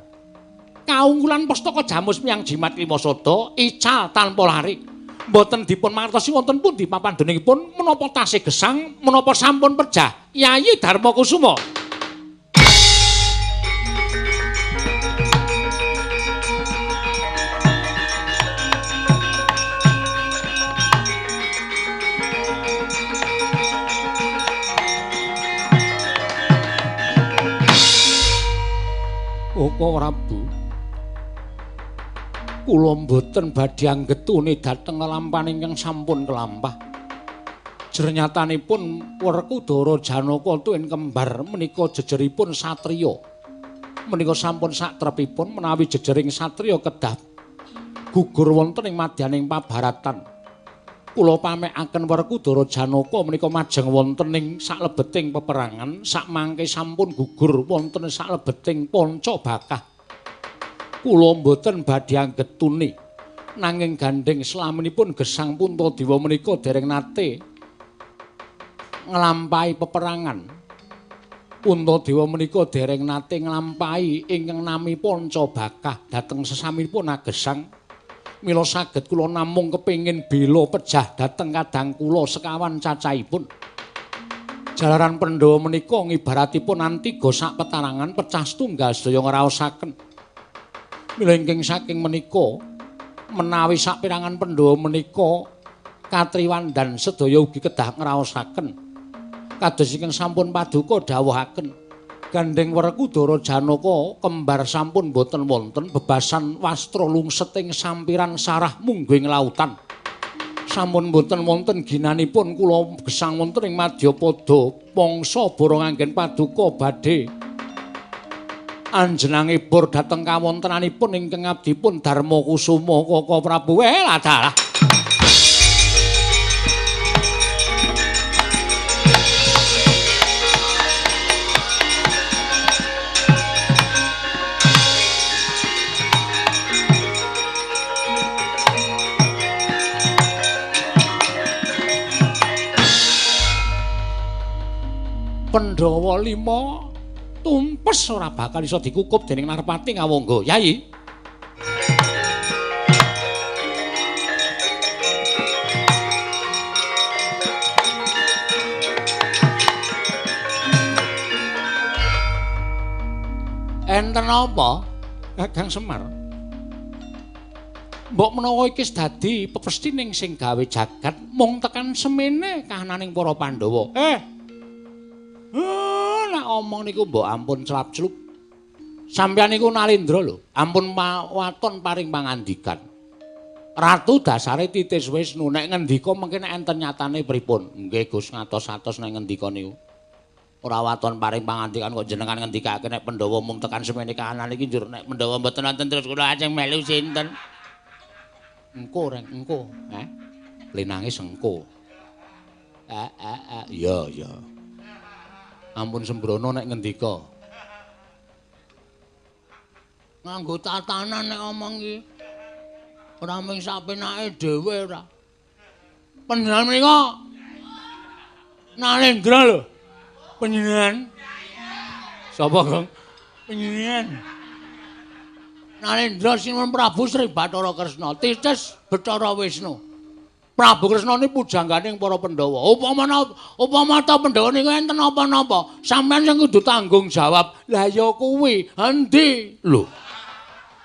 kaunggulan pustaka Jamus Miang Jimat Lima Sada ical tanpa lari mboten dipun mangertosi wonten pundi papandhenipun menapa tasih gesang menapa sampun pejah Yayi Darma Kusuma. Koko Prabu, kula mboten badhe anggetune dhateng lelampahan ingkang sampun kelampah. Jernyatanipun Werkudara Janaka tuwin kembar menika jejeripun satriya. Menika sampun satrepipun menawi jejering satriya kedah gugur wonten ing madyaning pabaratan. Kula pamekaken Werkudara Janaka menika majeng wonten ing saklebeting peperangan sakmangke sampun gugur wonten saklebeting panca bakah. Kula mboten badhe anggetune nanging gandheng slaminipun gesang Puntadewa menika dereng nate nglampahi peperangan. Puntadewa menika dereng nate nglampahi ingkang nami panca bakah dhateng sesamipun agesang. Mila saged kula namung kepengin bela pejah dhateng kadang kula sekawan cacahipun. Jalaran Pandhawa menika ngibaratipun antiga sak petarangan pecah setunggal sedaya ngraosaken. Mila ingkang saking menika menawi saperangan Pandhawa menika katriwandan sedaya ugi kedah ngraosaken. Kados ingkang sampun paduka dawuhaken Gandeng Werkudara Janaka kembar sampun boten wonten bebasan wastra lungset ing sampiran sarah mungguing lautan. Sampun boten wonten ginanipun kula gesang wonten ing madyapada pangsa borong anggen paduka badhe anjenengipun dhateng kawontenanipun ingkang abdipun Darma Kusuma Kaka Prabu. Dalah. Pandhawa 5 tumpes ora bakal iso dikukup dening Narpati Ngawangga. Yai. Enten apa, Kakang Semar? Mbok menawa iki wis dadi pepestining sing gawe jagat mung tekan semene kahananing para Pandhawa. Nek omong niku mbok ampun celap-celup. Sampeyan niku Nalendra lho, ampun waton paring pangandikan. Ratu dasare titis Wisnu nek ngendika mengke nek enten nyatane pripun? Nggih Gus, ngatos-atos nek ngendika niku. Ora waton paring pangandikan kok jenengan ngendikake nek Pandhawa mung tekan semene kahanan iki njur nek Pandhawa mboten wonten terus kula ajeng melu sinten? Engko reng engko, Le nangis engko. Iya iya. Ampun sembrono nek ngendika. Nganggo tatanan nek omong iki. Ora mung sapenake dhewe ora. Panjenengan menika Nalendra lho. Panjenengan. Sapa, Gong? Panjenengan. Nalendra Sinuwun Prabu Sri Bathara Kresna, titis Bathara Wisnu. Prabu Kresna niku pujangganing para Pandhawa. Upama ta Pandhawa niku enten napa-napa, sampeyan sing kudu tanggung jawab. Lah ya kuwi, endi? Lho.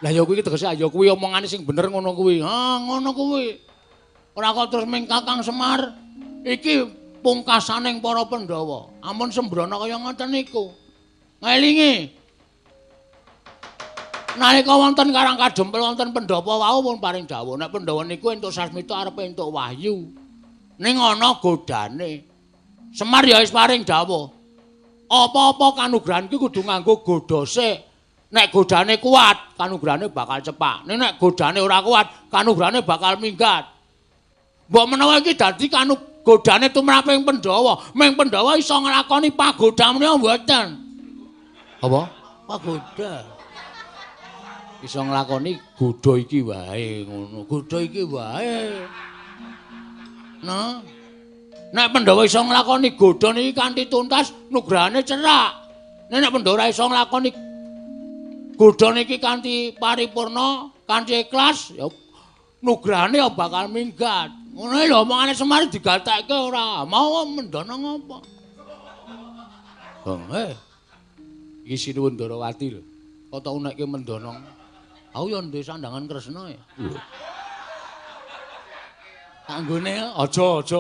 Lah ya kuwi tegese ya kuwi omongane sing bener ngono kuwi. Ha, ngono kuwi. Ora kok terus ming Kakang Semar iki pungkasaning para Pandhawa. Ampun sembrono kaya ngoten niku. Ngelingi. Nalika wonten Karang Kadempel wonten pendhapa wau pun paring dawuh nek Pandhawa niku entuk sasmita arep entuk wahyu. Ning ana godane. Semar ya wis paring dawuh. Apa-apa kanugrahan ki kudu nganggo godha sik. Nek godane kuat, kanugrahane bakal cepak. Ning nek godane ora kuat, kanugrahane bakal minggat. Mbok menawa iki dadi godane tumraping Pandhawa, ming Pandhawa iso nglakoni pagoda menika mboten. Apa? Pagoda. Iso nglakoni godha iki wae ngono. Godha iki wae. Nah, nek Pandhawa iso nglakoni godha niki kanthi tuntas, nugrahane cerak. Nek Pandhawa ora iso nglakoni godha niki kanthi paripurna, kanthi ikhlas, ya nugrahane ya bakal minggat. Ngono lho omongane Semar digatekke ora. Mau mendono ngopo? Gong, iki Sinuwun Ndarawati lho. Kok tau nekke mendono. Aku ya ndek sandangan Kresna ya. Anggone aja-aja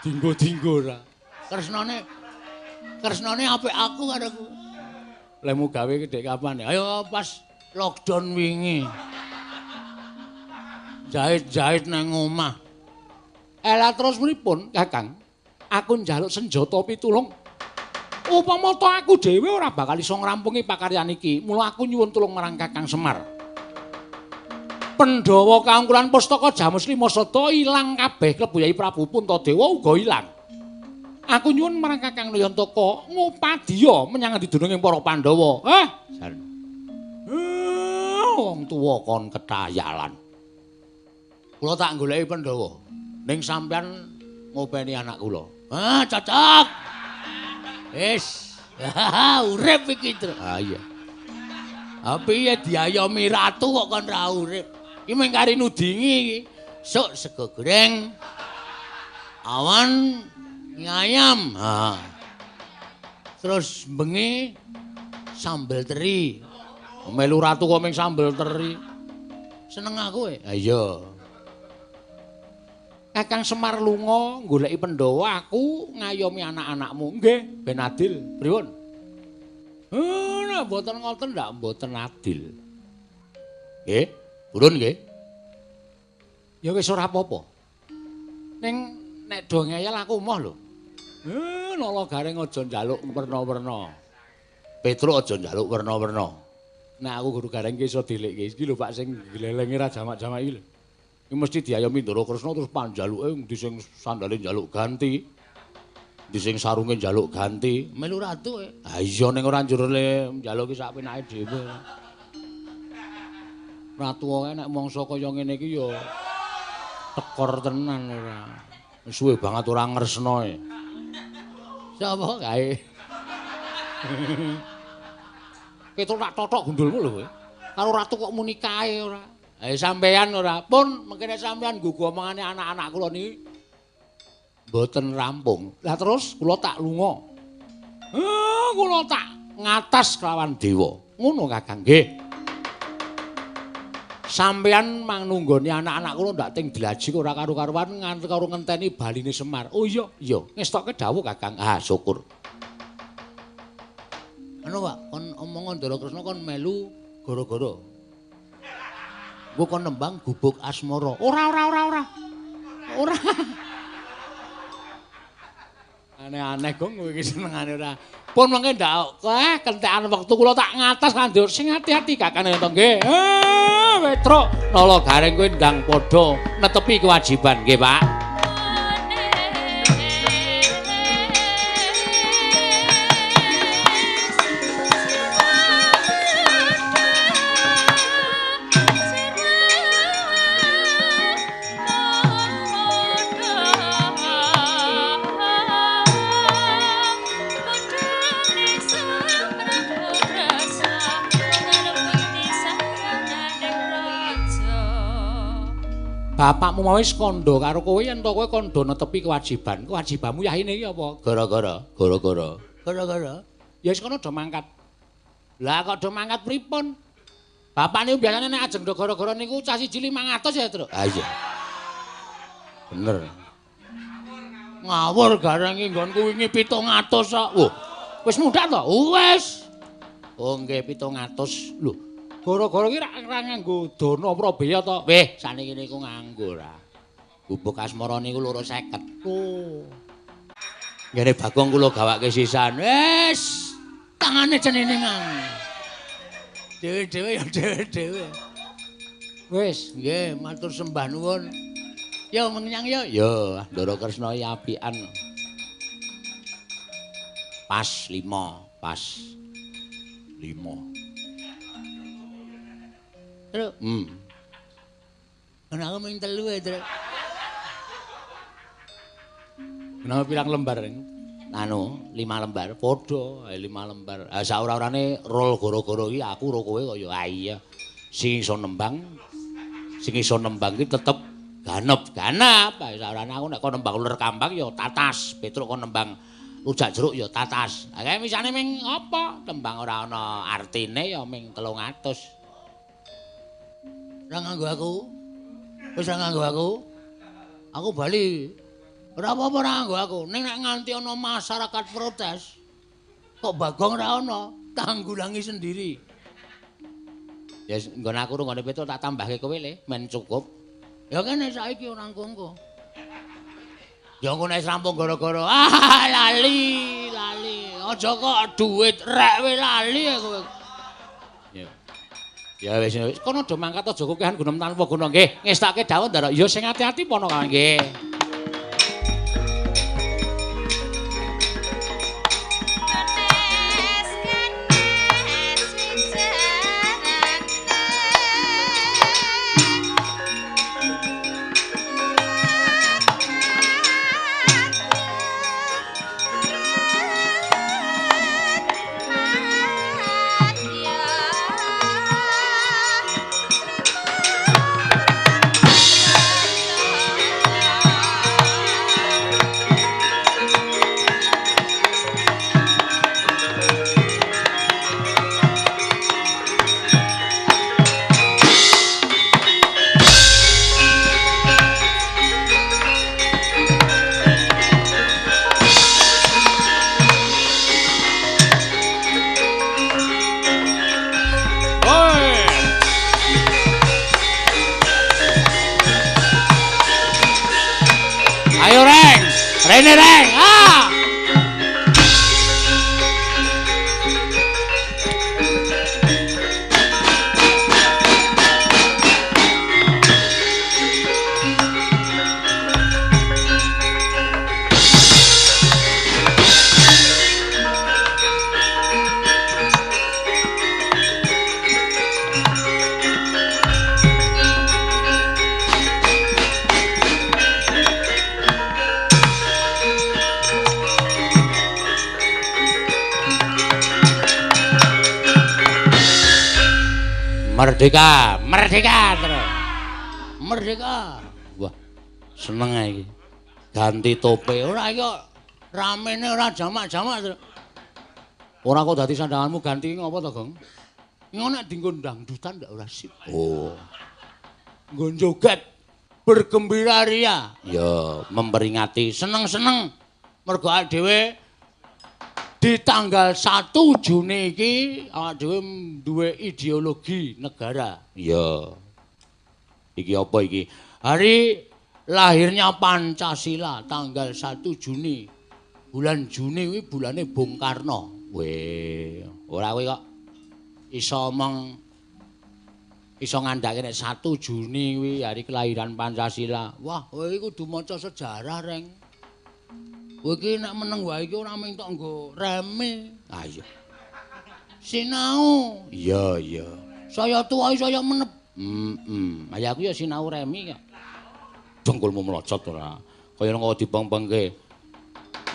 dinggo-dinggo ora. Kresnane apik aku karo aku. Lemu gawe gedhe kapan ya? Ayo pas lockdown wingi. Jahit-jahit nang omah. Lah terus pripun, Kakang? Aku njaluk senjata pitulung. Upama ta aku dhewe ora bakal iso ngrampungi pakaryan iki, mula aku nyuwun tulung marang Kakang Semar. Pandhawa kaungkulan pustaka Jamus Lima Sada ilang kabeh, klebu Yai Prabu Puntadewa uga ilang. Aku nyuwun marang Kakang Nayantaka ngupadiya menyang endi dununge para Pandhawa. Jan. Wong tuwa kon ketayalan. Kula tak goleki Pandhawa. Ning sampeyan ngopeni anak kula. Ah, cocok. Wis, urip iki, Tru. Ah iya. Ha piye diayomi ratu kok kon ra urip? Iki mung kari nudingi iki. Sok sego goreng. Awan mie ayam. Ha. Terus bengi sambel teri. Melu ratu kok ming sambel teri. Seneng aku e. Ha iya. Kakang Semar lunga goleki Pandhawa, aku ngayomi anak-anakmu. Nggih, ben adil. Pripun? Nek mboten ngoten ndak mboten adil. Nggih, purun nggih. Ya wis ora apa-apa. Ning nek do ngeyel aku emoh lho. Nala Gareng aja njaluk werna-werna. Petruk aja njaluk werna-werna. Nek aku guru Gareng ki iso dilikke. Iki lho Pak sing glelenge ra jamak-jamak iki lho. Iki mesti diayomi Ndara Kresna terus panjaluke endi sing sandale njaluk ganti. Endi sing sarunge njaluk ganti. Melu ratu e. Ha iya ning ora njur le njaluki sak penake dhewe. Ratu wae nek mangsa kaya ngene iki ya tekor tenan ora. Suwe banget ora ngresna e. Sapa kae? Ketok tak totok gundulmu lho kowe. Karo ratu kok muni kae ora. Eh sampean ora. Pun mengkene sampean nggugu omongane anak-anak kula niki mboten rampung. Lah terus kula tak lunga. Kula tak ngatas kelawan dewa. Ngono Kakang nggih. Sampean mangnunggoni anak-anak kula ndak ting dlaji ora karu-karuan nganti karo ngenteni baline Semar. Oh iya, iya. Ngestokke dawuh Kakang. Ah, syukur. Anu Pak, kon omong Ndara Kresna kon melu gara-gara. Engko kon nembang gubuk asmara. Ora ora ora ora. Ora. Aneh-aneh gong kowe iki senengane ora. Pun mengke ndak kentekan wektu kula tak ngatas kandur sing ati-ati Kakang to nggih. Petruk, Nala Gareng kowe ndang padha netepi kewajiban nggih, Pak. Bapakmu mau wis kandha karo kowe yen to kowe kandha netepi kewajiban. Kewajibanmu yahine iki apa? Gara-gara, gara-gara. Gara-gara. Ya wis kono do mangkat. Lah kok do mangkat pripun? Bapak niku biasane nek ajeng do gara-gara niku cah siji 500 ya, Truk. Ah iya. Bener. Ngawur gareng iki nggonku wingi 700 kok. Wah, wis mundhak to? Wis. Oh nggih 700. Lho. Gara-gara iki ora nganggo dana prabeya to. Weh, saniki niku nganggo ora. Gubuk asmara niku 250. Oh. Ngene Bagong kula gawake sisan. Wis, tangane ceniningan. Dhewe-dhewe ya dhewe-dhewe. Wis, nggih matur sembah nuwun. Yo menyang yo. Yo, Ndara Kresna iki apian. Pas 5, pas 5. Truk. Ana aku mung 3 ae, Truk. Kenapa pirang lembar? Anu, 5 lembar. Padha, 5 lembar. Ah saora-orane rol gara-gara iki aku ro kowe kaya ah iya. Sing iso nembang, sing iso nembang iki tetep ganep-ganep. Ah saorane aku nek kon nembang uler kambang ya tatas, Petruk kon nembang rujak jeruk ya tatas. Ah kae misane ming apa? Tembang ora ana artine ya ming 300. Ora nganggo aku. Wis ora nganggo aku. Aku bali. Ora apa-apa ora nganggo aku. Ning nek nganti ana masyarakat protes, kok Bagong ora ana, tanggulangi sendiri. Ya nggon aku nggone Petruk tak tambahke kowe le, men cukup. Ya kene saiki ora engko-engko. Ya engko nek rampung gara-gara ah lali, lali. Aja kok duit rek we lali kowe. Ya. Ya wis wis kono do mangkat aja kokehan gunem tanpa guna nggih. Ngestake dawuh Ndara. Ya sing ati-ati pono kawan nggih. Rene reng. Ah. Merdeka, merdeka terus. Merdeka. Wah, seneng ae iki. Ganti tope. Ora iki kok ramene ora jamak-jamak terus. Ora kok dadi sandanganmu ganti ngopo to, Gong? Ngono nek dienggo dangdutan ndak ora sip. Oh. Nggo joget bergembira ria. Ya, memperingati seneng-seneng mergo awake dhewe di tanggal 1 Juni iki awake dhewe duwe ideologi negara. Iya. Iki apa iki? Hari lahirnya Pancasila tanggal 1 Juni. Bulan Juni kuwi bulane Bung Karno. Weh, ora kowe kok iso omong iso ngandhake nek 1 Juni kuwi hari kelahiran Pancasila. Wah, kowe iki kudu maca sejarah, Reng. Kowe iki nek meneng wae iki ora mung tok nggo reme. Ah iya. Sinau. Iya, iya. Saya tuwa saya menep. Heeh. Mm. Aku ya sinau remi kok. Dengkulmu mlocot ora. Kaya ngono dipengpengke.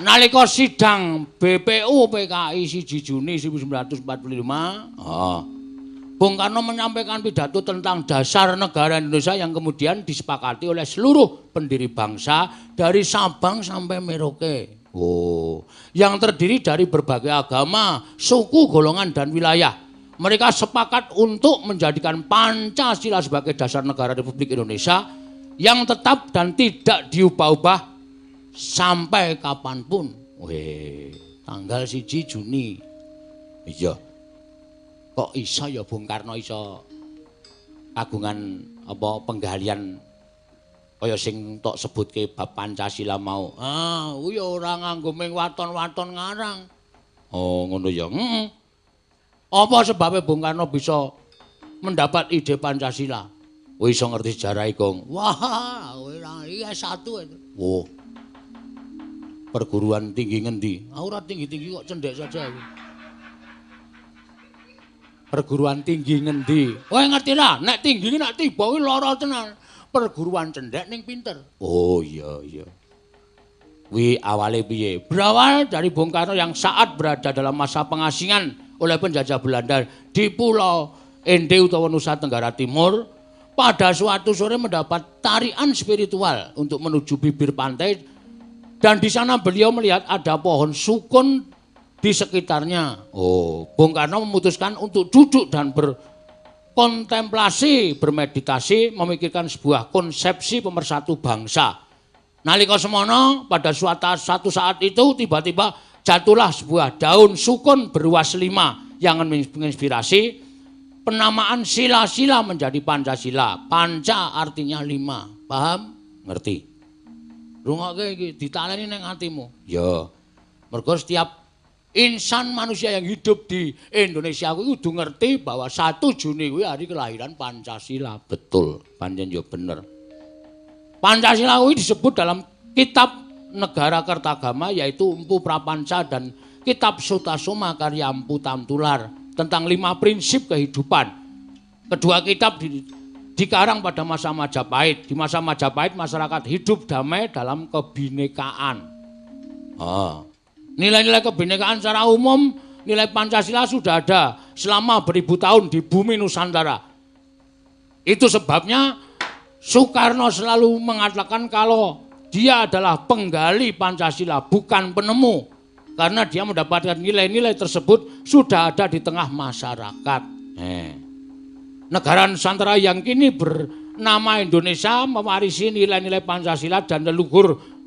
Nalika sidang BPU PKI 1 Juni 1945, heeh. Bung Karno menyampaikan pidato tentang dasar negara Indonesia yang kemudian disepakati oleh seluruh pendiri bangsa dari Sabang sampai Merauke. Oh, yang terdiri dari berbagai agama, suku, golongan, dan wilayah. Mereka sepakat untuk menjadikan Pancasila sebagai dasar negara Republik Indonesia yang tetap dan tidak diubah-ubah sampai kapanpun. Weh, tanggal 1 Juni. Iya. Kok iso ya Bung Karno iso kagungan apa penggalian kaya sing tok sebutke bab Pancasila mau. Ah, kuwi ya ora nganggo ming waton-waton ngarang. Oh, ngono ya. Heeh. Apa sebabnya Bung Karno bisa mendapat ide Pancasila? Kowe iso ngerti sejarah iku. Wah, ora iki S1 itu. Oh. Perguruan tinggi ngendi? Ah, ora tinggi-tinggi kok cendhek saja aku. Perguruan tinggi ngendi? Kowe ngerti ra? Nek tinggi nek tiba kuwi lara tenan. Perguruan cendhek ning pinter. Oh iya iya. Kuwi awale piye? Berawal dari Bung Karno yang saat berada dalam masa pengasingan oleh penjajah Belanda di Pulau Ende utawa Nusa Tenggara Timur, pada suatu sore mendapat tarian spiritual untuk menuju bibir pantai dan di sana beliau melihat ada pohon sukun di sekitarnya. Oh, Bung Karno memutuskan untuk duduk dan berkontemplasi, bermeditasi, memikirkan sebuah konsepsi pemersatu bangsa. Nalika semono, pada suatu saat itu tiba-tiba jatuhlah sebuah daun sukun beruas 5 yang menginspirasi penamaan sila-sila menjadi Pancasila. Panca artinya 5. Paham? Ngerti. Rungokke iki ditaleni ning atimu. Ya. Mergo setiap insan manusia yang hidup di Indonesia kuwi kudu ngerti bahwa 1 Juni kuwi hari kelahiran Pancasila. Betul, pancen ya bener. Pancasila kuwi disebut dalam kitab Negara Kertagama yaitu Empu Prapanca dan kitab Sutasoma karya Empu Tamtular tentang 5 prinsip kehidupan. Kedua kitab dikarang pada masa Majapahit. Di masa Majapahit masyarakat hidup damai dalam kebinekaan. Ah. Nilai-nilai kebinekaan secara umum, nilai Pancasila sudah ada selama beribu tahun di bumi Nusantara. Itu sebabnya Soekarno selalu mengatakan kalau dia adalah penggali Pancasila, bukan penemu. Karena dia mendapatkan nilai-nilai tersebut sudah ada di tengah masyarakat. Negara Nusantara yang kini bernama Indonesia mewarisi nilai-nilai Pancasila dan leluhur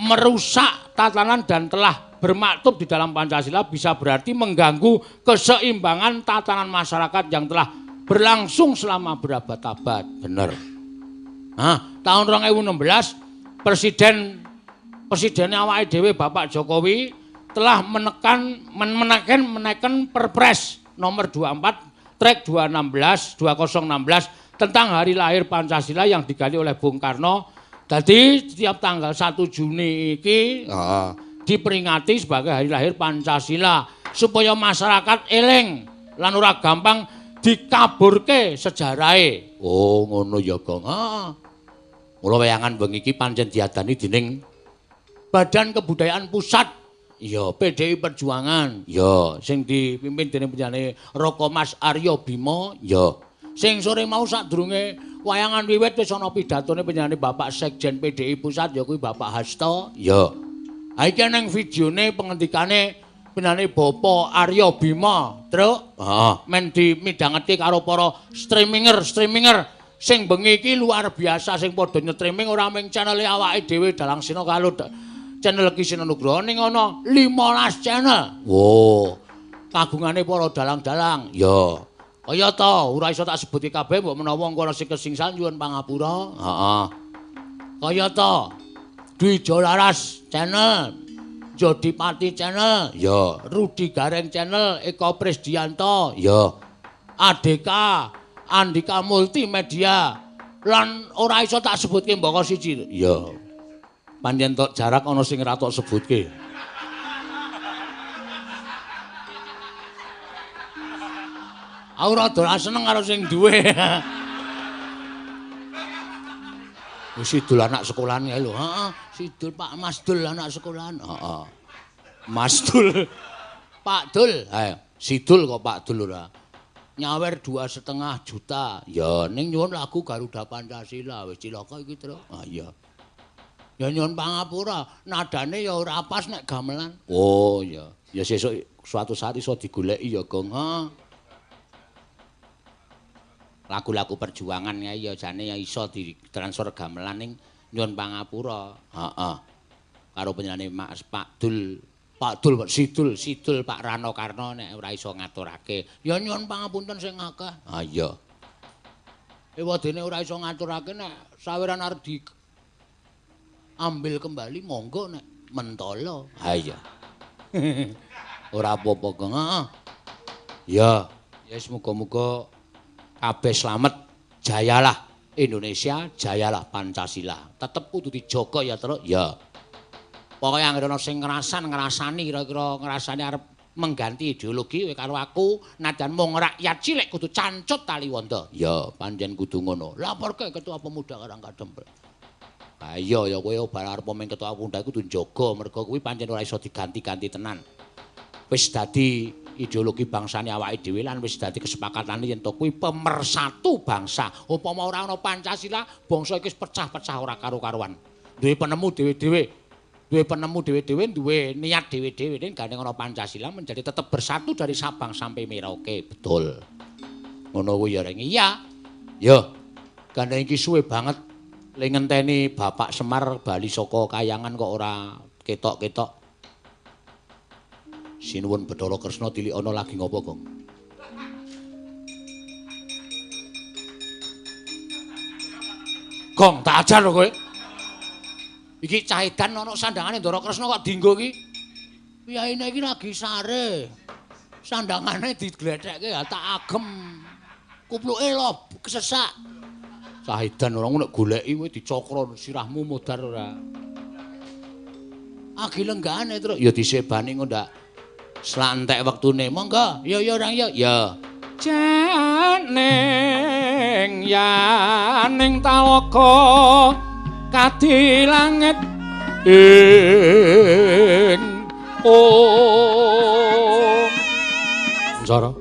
merusak tatanan dan telah bermaktub di dalam Pancasila bisa berarti mengganggu keseimbangan tatanan masyarakat yang telah berlangsung selama berabad-abad. Bener. Nah, tahun 2016 Presidene awake dhewe Bapak Jokowi telah menekan Perpres nomor 24 trek 216 2016 tentang hari lahir Pancasila yang digali oleh Bung Karno. Dadi setiap tanggal 1 Juni iki diperingati sebagai hari lahir Pancasila supaya masyarakat eling lan ora gampang dikaburke sejarahe. Oh, ngono ya, Gong. Heeh. Mula wayangan wengi iki pancen diadani dening Badan Kebudayaan Pusat, ya PDI Perjuangan, ya sing dipimpin dening panjenengane Raka Mas Arya Bima, ya. Sing sore mau sadurunge wayangan wiwit wis ana pidatone panjenengane Bapak Sekjen PDI Pusat ya kuwi Bapak Hasto, ya. Ha iki nang videone pengendikane panjenengane Bapak Arya Bima, Truk. Heeh. Men dimidhangetke karo para streaminger sing bengi iki luar biasa sing padha nyetreaming ora mung channel awake dhewe Dalang Sena karo channel Ki Sena Nugroho ning ana 15 channel. Wo, kagungane para dalang-dalang. Ya. Kaya ta ora iso tak sebutke kabeh mbok menawa engko ana sing kesingsan nyuwun pangapura. Heeh. Kaya ta Dwi Jolaras channel, Jodipati channel, ya, Rudi Gareng channel, Eko Prisdianto, ya, ADK, Andika Multimedia, lan ora iso tak sebutke mbaka siji. Ya. Pancen tok jarak ana sing ora tok sebutke. Aku rada ora seneng karo sing duwe. Wis Sidul anak sekolahan kae lho. Heeh, Sidul Pak Mas Dul anak sekolahan. Heeh. Mas Dul. Pak Dul. Ayo, Sidul kok Pak Dul ora. Nyawer 2,5 juta. Ya ning nyuwun lagu Garuda Pancasila wis cilaka iki, Truk. Ah iya. Ya nyuwun pangapura, nadane ya ora pas nek gamelan. Oh iya. Ya sesuk suatu saat iso digoleki ya, Gong. Heeh. Lagu-lagu perjuangan ya ya jane ya iso ditransfer gamelan ning nyuwun pangapura. Heeh. Karo panjenengane Mas Pak Dul, Pak Dul kok Sidul, Sidul Pak Rano Karno nek ora iso ngaturake. Ya nyuwun pangapunten sing akeh. Ah iya. Ewadene ora iso ngaturake nek saweran arep di ambil kembali monggo nek mentolo. Ha iya. Ora apa-apa, Gong. Heeh. Ya, ya muga-muga kabeh slamet, jayalah Indonesia, jayalah Pancasila. Tetep kudu dijaga ya, Truk. Ya. Pokoke anggere ana sing ngrasani kira-kira ngrasani arep mengganti ideologi kowe karo aku, nadyan mung rakyat cilik kudu cancut taliwanda. Ya, pancen kudu ngono. Laporke Ketua Pemuda Karang Kadempel. Ha iya ya kowe bar arep mung Ketua Pemuda kudu njaga mergo kuwi pancen ora iso diganti-ganti tenan. Wis dadi ideologi bangsane awake dhewe lan wis dadi kesepakatane yen to kuwi pemersatu bangsa. Upama ora ana Pancasila, bangsa iki wis pecah-pecah ora karo-karuan. Duwe penemu dhewe-dhewe, duwe penemu dhewe-dhewe, duwe niat dhewe-dhewe. Ning gandeng ana Pancasila menjadi tetep bersatu dari Sabang sampai Merauke. Betul. Ngono kuwi ya, Reng. Iya. Ya. Gandeng iki suwe banget le ngenteni Bapak Semar bali saka kayangan kok ora ketok-ketok. Sinuwun Bathara Kresna tilik ana lagi ngopo, Gong? Gong, tak ajar lho kowe. Iki cah edan ana sandangane Ndara Kresna kok dinggo iki. Piyaine iki lagi sare. Sandangane diglethekke ya tak agem. Kupluke lho kesesak. Cah edan ora nek goleki kowe dicokro sirahmu modar ora. Agi lenggane, Truk. Ya disebani engko ndak slantek wektune. Monggo. Ya ya Rang ya. Ya. Janing yaning talaga kadi langit ing om. Cara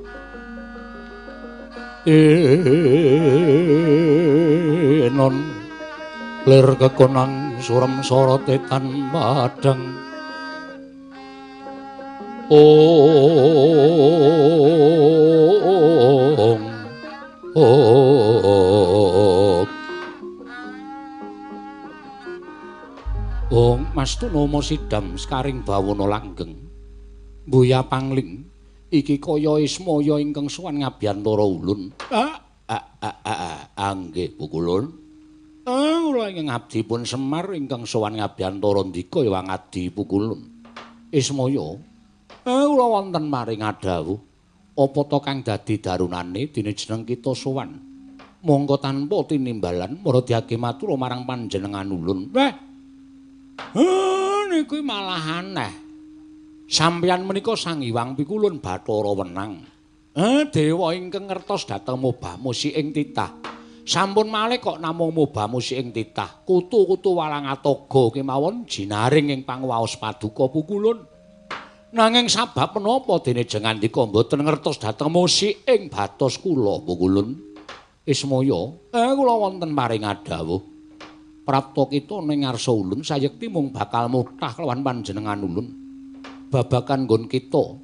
enon lir kekonang surem sorote tan padhang. Ong ong ong Mas Tunomo sidam sekaring bawana langgeng mbuya pangling iki kaya ismaya ingkang sowan ngabiyantara ulun. Ah ah ah anggih pukulun. Kula Kula ingkang abdi pun Semar ingkang sowan ngabiyantara ndika ya ngadi pukulun. Ismaya, kula wonten maring adhawuh. Apa ta kang dadi darunane dene jeneng kita sowan? Monggo tanpa tinimbalan maradiage matur marang panjenengan ulun. Weh. Niku malah aneh. Sampeyan menika Sang Hyang Pikulun Bathara Wenang. Dewa ingkang ngertos dhateng mobah-musi ing titah. Sampun malih kok namung mobah-musi ing titah. Kutu-kutu walang atoga kemawon jinaring ing pangwaos paduka pukulun. Nanging sabab menapa dene jengandika mboten ngertos dhateng musi ing batos kula pukulun? Ismaya, kula wonten paring adhawuh. Prapta kita ning ngarsa ulun sayekti mung bakal mutah kelawan panjenengan ulun. Babagan nggon kita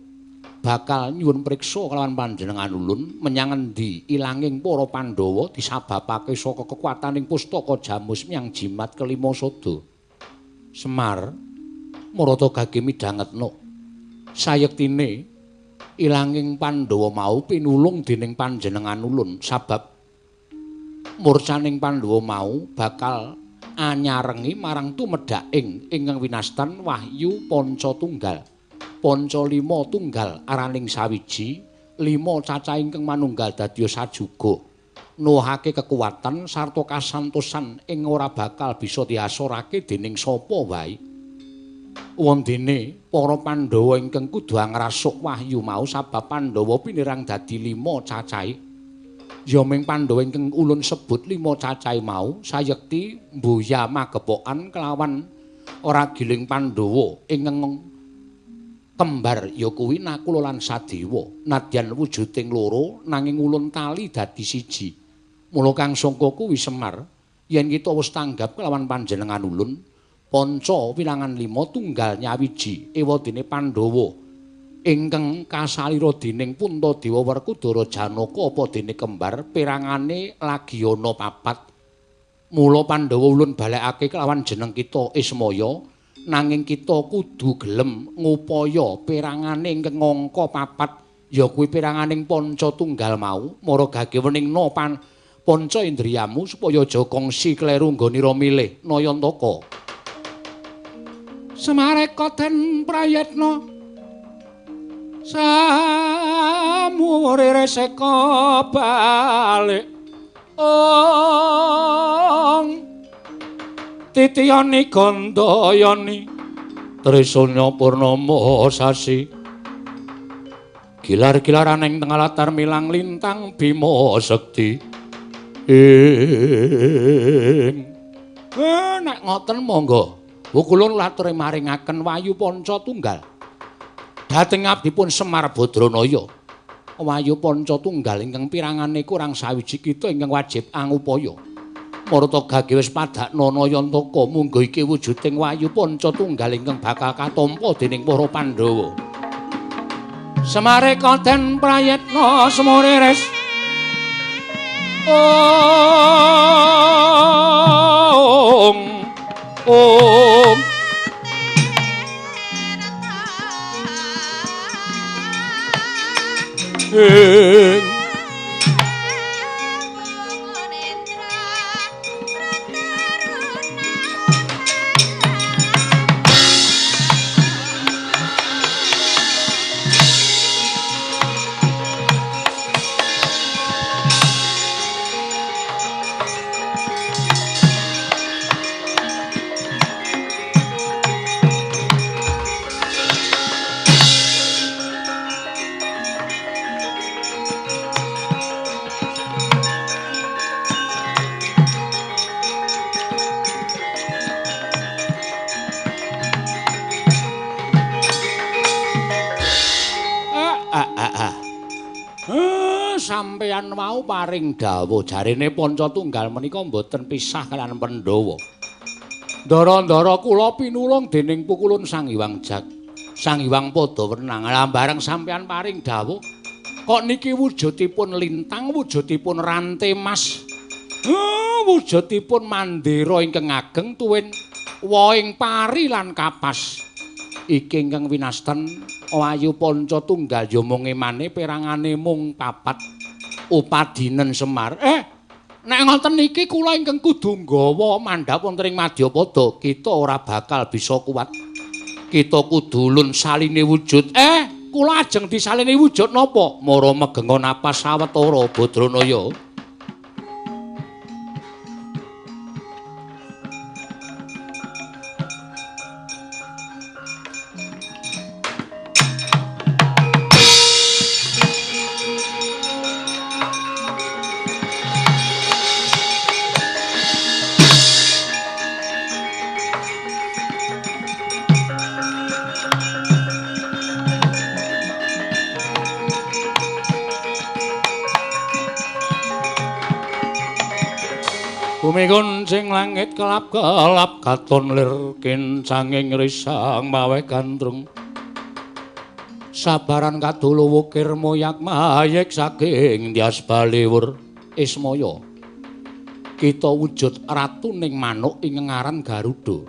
bakal nyuwun priksa kelawan panjenengan ulun menyang endi ilanging para Pandhawa disababake saka kekuataning pustaka Jamus Myang Jimat kelima sada. Semar marata gage midhangetna. Sayektine ilanging Pandhawa mau pinulung dening panjenengan ulun sabab murcaning Pandhawa mau bakal anyarengi marang tumedhaking ingkang winastan wahyu panca tunggal. Panca lima tunggal araning sawiji, lima cacah ingkang manunggal dadi sajuga. Nuwuhake kekuatan sarta kasantosan ing ora bakal bisa diasorake dening sapa wae. Wondene para Pandhawa ingkang kudu angrasuk wahyu mau sabab Pandhawa pinirang dadi lima cacahe. Ya ming Pandhawa ingkang ulun sebut lima cacahe mau sayekti mbuya magepokan kelawan ora giling Pandhawa ingkang kembar ya kuwi Nakula lan Sadewa. Nadyan wujuding loro nanging ulun tali dadi siji. Mula kang sangka kuwi Semar yen kita wis tanggap kelawan panjenengan ulun panca wilangan lima tunggal nyawiji ewadene Pandhawa ingkang kasalira dening Puntadewa Werkudara Janaka apa dene kembar perangane lagi ana papat. Mula Pandhawa ulun balekake kelawan jeneng kita Ismaya nanging kita kudu gelem ngupaya perangane ingkang angka papat ya kuwi peranganing panca tunggal mau mara gage weningna panca indriyamu supaya aja kongsi kleru nggonira milih Nayantaka. Semareka den prayitna samure reseka balik ong titiyani gandayani Trisanya purnama sasi gilar-gilaran ing tengah latar milang lintang Bima Sekti ing nek ngoten monggo pukulun laturi maringaken wayu panca tunggal dhateng abdipun Semar Badranaya. Wayu panca tunggal ingkang pirangane kurang sawiji kita ingkang wajib angupaya. Marata gage wis padakna Nayantaka munggo iki wujuding wayu panca tunggal ingkang bakal katampa dening para Pandhawa. Semareka den prayitna semuriris ong ong ing Sampeyan mau paring dawuh jarene panca tunggal menika mboten pisah kaliyan Pandhawa. Ndara-ndara kula pinulung dening pukulun Sang Hyang Jag. Sang Hyang Pada Wenang. Lah bareng sampeyan paring dawuh kok niki wujudipun lintang, wujudipun rante mas. Wujudipun mandira ingkang ageng tuwin wohing pari lan kapas. Iki ingkang winastan wayu panca tunggal ya mung emane perangane mung papat. Upadinen Semar. Nek ngoten niki kula ingkang kudu nggawa mandhap wonten ing Madyapada, kita ora bakal bisa kuat. Kita kudu ulun saline wujud. Kula ajeng disalini wujud napa? Mara megenga napas sawetara Badranaya. Bumi kuncing langit kelap-kelap katon lir kincanging risang maweh gandrung. Sabaran kadulu wukir moyak mayek saking Dyas Baliwur Ismaya. Kita wujud ratuning manuk ing ngaran Garuda.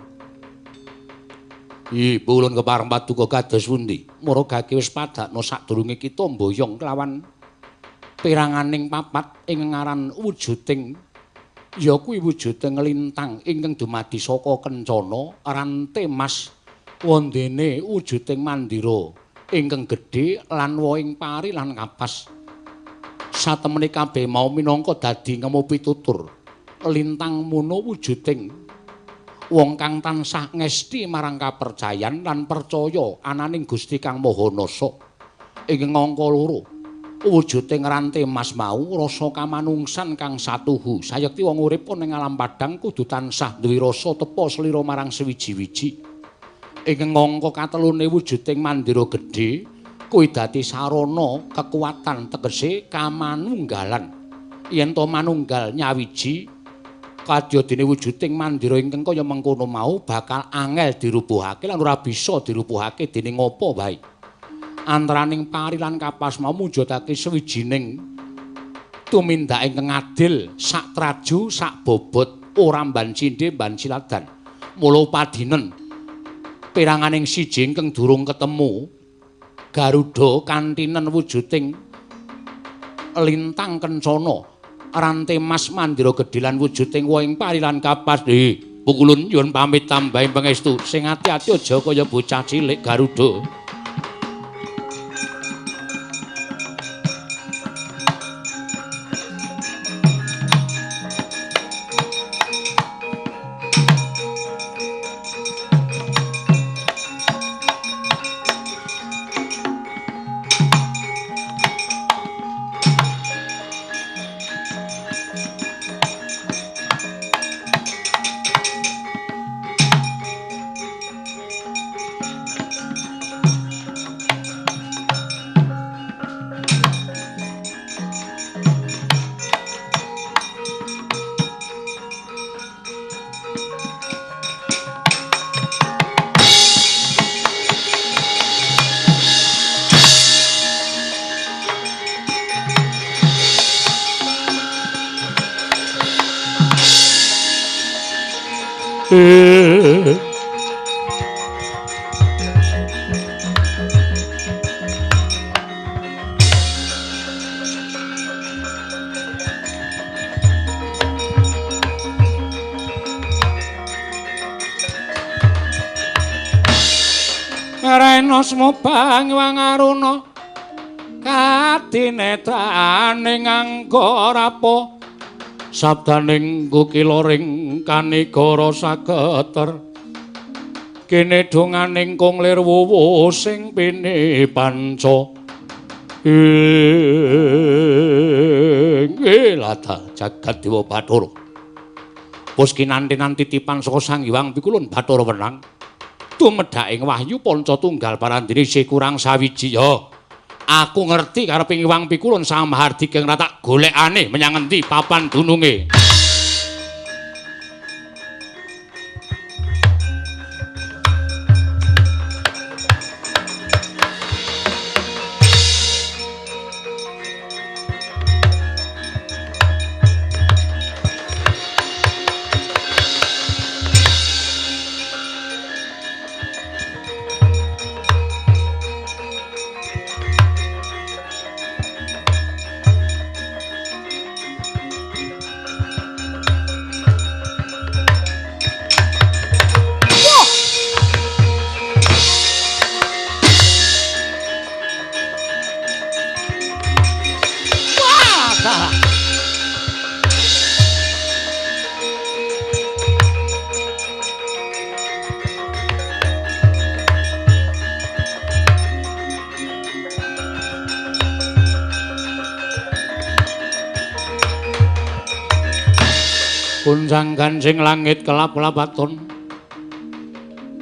Ibu ulun kepareng paduka kados pundi? Mara gage wis padakna sadurunge kita mboyong kelawan peranganing papat ing ngaran wujuding ya kuwi wujuding lintang ingkang dumadi saka kencana rante mas wondene wujuding mandira ingkang gedhe lan wohing pari lan kapas. Satemene kabeh mau minangka dadi ngemu pitutur lintang mono wujuding wong kang tansah ngesti marang kapercayan lan percaya ananing Gusti Kang Maha Nasa. Ing angka loro wujuding rante mas mau rasa kamanungsan kang satuhu. Sayekti wong urip ning alam padhang kudu tansah duwe rasa tepa slira marang sewiji-wiji. Ing angka katelune wujuding mandira gedhe kuwi dadi sarana kekuatan tegese kamanunggalan. Yen to manunggal nyawiji kadya dene wujuding mandira ingkang kaya mengkono mau bakal angel dirubuhake lan ora bisa dirubuhake dening apa wae. Antaraning pari lan kapas mau mujudake sawijining tumindak ingkang adil, sak traju, sak bobot, ora mban cindhe mban siladan. Mula padinen peranganing siji ingkang durung ketemu Garuda kantinen wujuding lintang kencana rante mas mandira gedhe lan wujuding wohing pari lan kapas. Pukulun nyuwun pamit tambahing pangestu. Sing ati-ati aja kaya bocah cilik Garuda. Rena smobang wangaruna kadinetraning anggara sabdaning kukila ring kanigara saketer kene donganing kung lir wuwu sing pini panca ing lata jagat dewa Bathara. Pus kinantenan titipan saka Sang Hyang Pikulun Bathara wenang tumedhaking wahyu panca tunggal parandene isih kurang sawiji. Ya aku ngerti karepe Hyang Pikulun Sang Mahardika ora tak golekane menyang endi papan dununge. Gunjang ganjing langit kelap-kelapaton.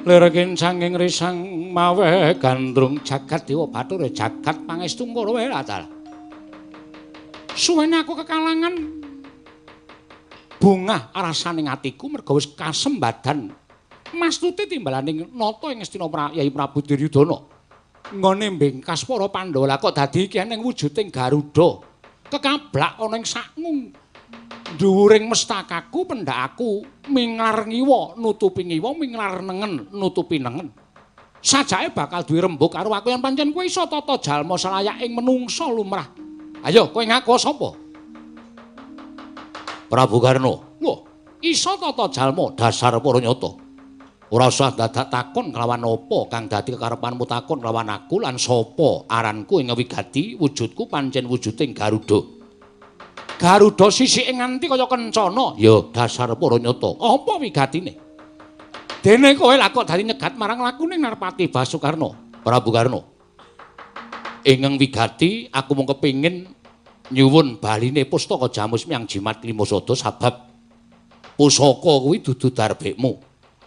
Lir kincanging risang mawe gandrung jagat dewa bathara jagat pangestu ngoro wae ta. Suwene aku kekalangan bungah rasane atiku merga wis kasembadan mastuti timbalaning nata ing Ngastina Yai Prabu Duryudana. Nggone mbengkas para Pandhawa kok dadi iki ning wujuding Garuda. Kekablak ana ing sakngung dhuwuring mestakaku pendhakku minglar ngiwa nutupi ngiwa minglar nengen nutupi nengen. Sajake bakal duwe rembug karo aku yen pancen kowe iso tata jalma salayaking menungsa lumrah. Ayo kowe ngaku sapa? Prabu Karna. Lho, iso tata jalma dasar para nyata. Ora usah dadak takon kelawan apa kang dadi kekarepanmu takon kelawan aku lan sapa aranku ing wigati wujudku pancen wujuding Garuda. Garuda sisike nganti kaya kencana. Ya dasar para nyata. Apa wigatine? Dene kowe lha kok dadi nyegat marang lakune Narpati Basukarna. Prabu Karna. Ingkang wigati aku mung kepengin nyuwun baline pustaka Jamus Miang Jimat Lima Sada sabab pusaka kuwi dudu darbekmu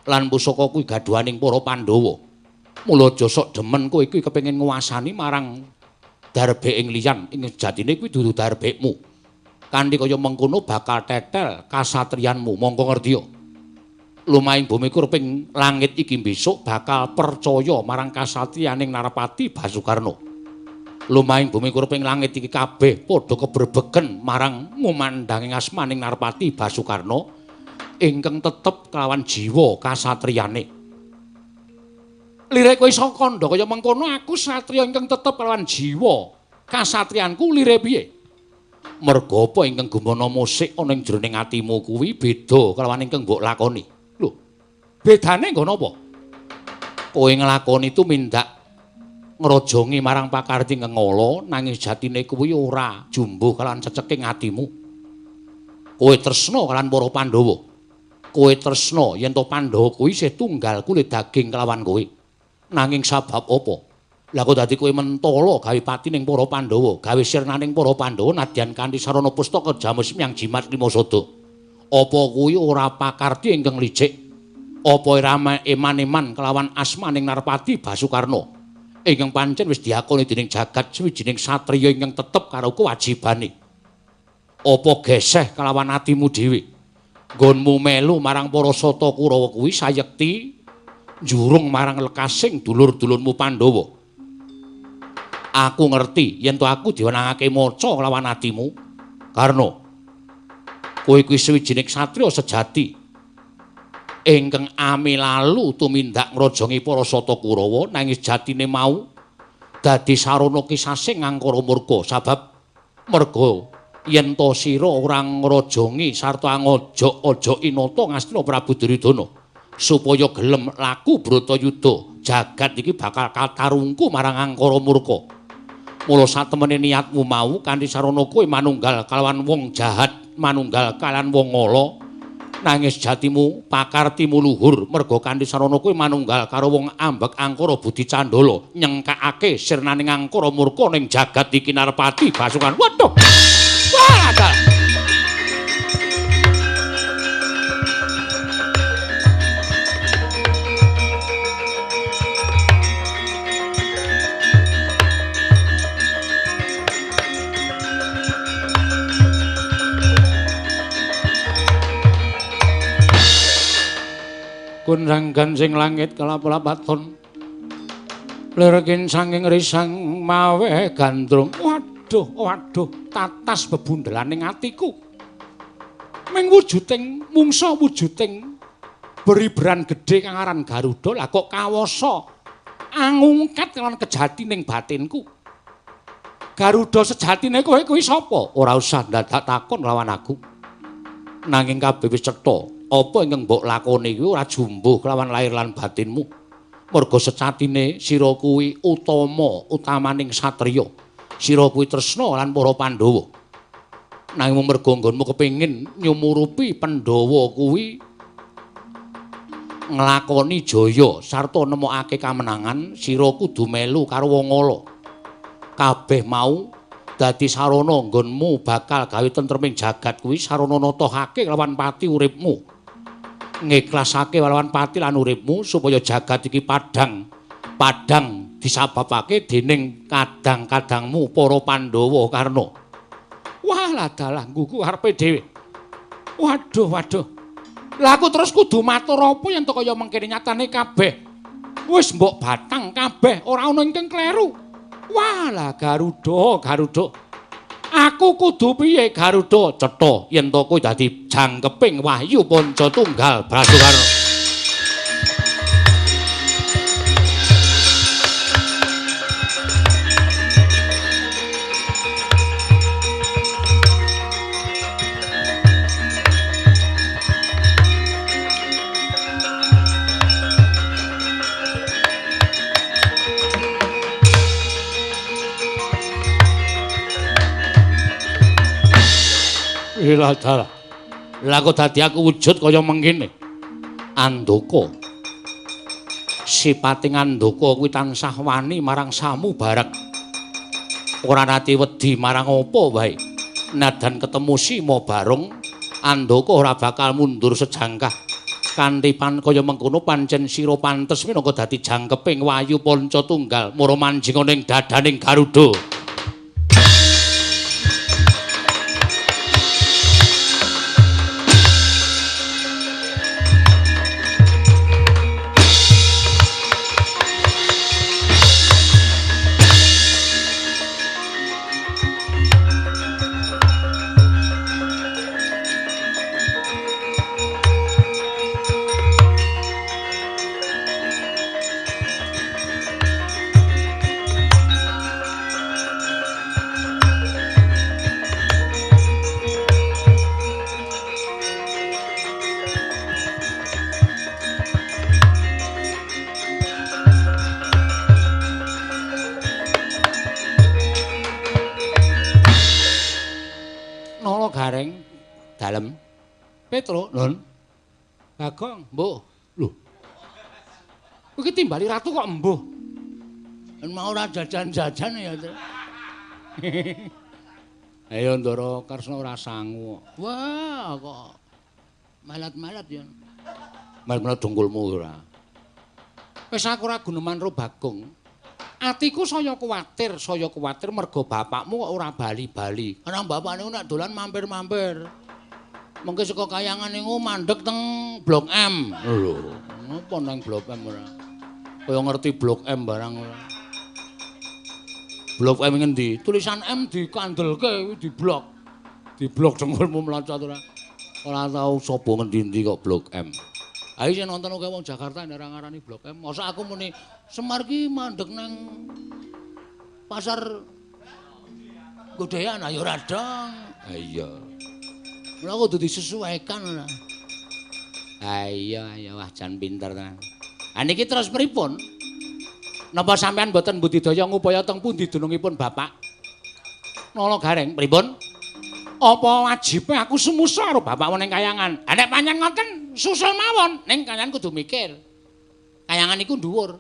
lan pusaka kuwi gadhuhaning para Pandhawa. Mula aja sok demen kowe kuwi kepengin nguwasani marang darbek ing liyan ing sejatine kuwi dudu darbekmu. Kanthi kaya mengkono bakal tetel kasatriyanmu. Mongko ngertiya. Lumahing bumi kurping langit iki besok bakal percaya marang kasatriyaning Narpati Basukarna. Lumahing bumi kurping langit iki kabeh padha kebrebegen marang ngumandhanging asmaning Narpati Basukarna ingkang tetep kelawan jiwa kasatriyane. Lire kowe iso kandha kaya mengkono aku satriya ingkang tetep kelawan jiwa kasatriyanku lire piye? Merga apa ingkang gumana musik ana ing jroning atimu kuwi beda kelawan ingkang mbok lakoni. Lho, bedane nggo napa? Kowe nglakoni tumindak ngrojongi marang pakarti ngala nanging jatine kuwi ora jumbuh kelawan ceceking atimu. Kowe tresna kelawan para Pandhawa. Kowe tresna yen to Pandhawa kuwi isih tunggal kulit daging kelawan kowe. Nanging sabab apa? Lah kok dadi kowe mentala gawe patining para Pandhawa, gawe sirnaning para Pandhawa nadyan kanthi sarana pustaka Jamus Miang Jimat Lima Sada. Apa kuwi ora pakarti ingkang licik? Apa ora eman-eman kelawan asmaning Narpati Basukarna ingkang pancen wis diakoni dening jagat sawijining satriya ingkang tetep karo kewajibane? Apa geseh kelawan atimu dhewe? Nggonmu melu marang para Sata Kurawa kuwi sayekti njurung marang lekasing dulur-dulurmu Pandhawa. Aku ngerti yen to aku diwenangake maca kelawan atimu. Karna kowe kuwi sawijining satriya sejati ingkang amilalu tumindak ngrojongi para Sata Kurawa nanging jatine mau dadi sarana kisasing angkara murka sabab merga yen to sira ora ngrojongi sarta ngojok-ojoki nata Ngastina Prabu Duryudana supaya gelem laku Bratayuda jagat iki bakal katarungku marang angkara murka. Mula satemene niatmu mau kanthi sarana kowe manunggal kalawan wong jahat, manunggal kalawan wong ala, nanging jatimu pakartimu luhur merga kanthi sarana kowe manunggal karo wong ambek angkara budi candala nyengkakake sirnaning angkara murka ning jagat iki Narpati Basukan. Waduh. Wah, Kunrang gansing langit kelap-lapaton lir kincanging risang mawe gandrung. Waduh, waduh, tatas bebundelaning atiku. Ming wujuding mungsa wujuding beriberan gedhe kang aran Garuda lah kok kawasa angungkat lan kejatining batinku. Garuda sejatine kowe kuwi sapa? Ora usah dadak takon lawan aku. Nanging kabeh wis cetha. Apa ingkang mbok lakoni kuwi ora jumbuh kelawan lahir lan batinmu. Merga secatine sira kuwi utama utamaning satriya. Sira kuwi tresna lan para Pandhawa. Nanging merga nggonmu kepengin nyumurupi Pandhawa kuwi nglakoni jaya sarta nemokake kamenangan, sira kudu melu karo wong ala. Kabeh mau Dadi sarana nggonmu bakal gawe tentreming jagat kuwi sarana natohake lawan pati uripmu. Ngiklasake lawan pati lan uripmu supaya jagat iki padhang. Padhang disababake dening kadang-kadangmu para Pandhawa Karna. Wah, ladalah nggugu karepe dhewe. Waduh, waduh. Lah aku terus kudu matur apa yen to kaya mengkene nyatane kabeh. Wis mbok batang kabeh, ora ana ingkang kleru. Wah, lah Garuda, Garuda. Aku kudu piye Garuda? Cetha yen to kowe dadi jangkeping wahyu Panca Tunggal Brasukarna. Lah dalah. Lah kok dadi aku wujud kaya mengkene. Andaka. Sipate Andaka kuwi tansah wani marang samu barek. Ora nate wedi marang apa wae. Nadan ketemu Sima Barung, Andaka ora bakal mundur sejangkah. Kanthi pan kaya mengkono pancen sira pantes minangka dadi jangkeping Wayu Panca Tunggal mara manjing ana ing dadaning Garuda. Dalem Petro, Nun. Bagong, mbuh. Lho. Iki timbali ratu kok mbuh. Mau ora jajan-jajan ya, Tru. Ayo Ndara Karsna ora sangu. Wah, kok malat-malat ya. Malat-malat dongkulmu ora. Wis aku ora guneman ro Bagong. Atiku saya kuwatir mergo bapakmu kok ora bali-bali. Ana bapak niku nek dolan mampir-mampir. Mengke saka kayangan niku mandeg teng Blok M. Lho, napa nang Blok M ora? Kaya ngerti Blok M barang ora. Blok M ngendi? Tulisan M dikandelke kuwi diblok. Diblok dengkulmu mlocot ora. Ora tau sapa ngendi-endi kok Blok M. Ayo sing nonton akeh wong Jakarta nek ora ngarani Blok M. Mosok aku muni Semar ki mandeg nang pasar Godean ayo ora dong. Ha iya. Mula kudu disesuaikan ora. Ha iya, ya wah jan pinter tenan. Ha niki terus pripun? Napa sampean mboten budidaya ngupaya teng pundi dunungipun bapak? Nala Gareng, pripun? Apa wajibe aku sumusa karo bapak ning kayangan? Ha nek pancen ngoten susul mawon, ning kayangan kudu mikir. Kayangan iku dhuwur.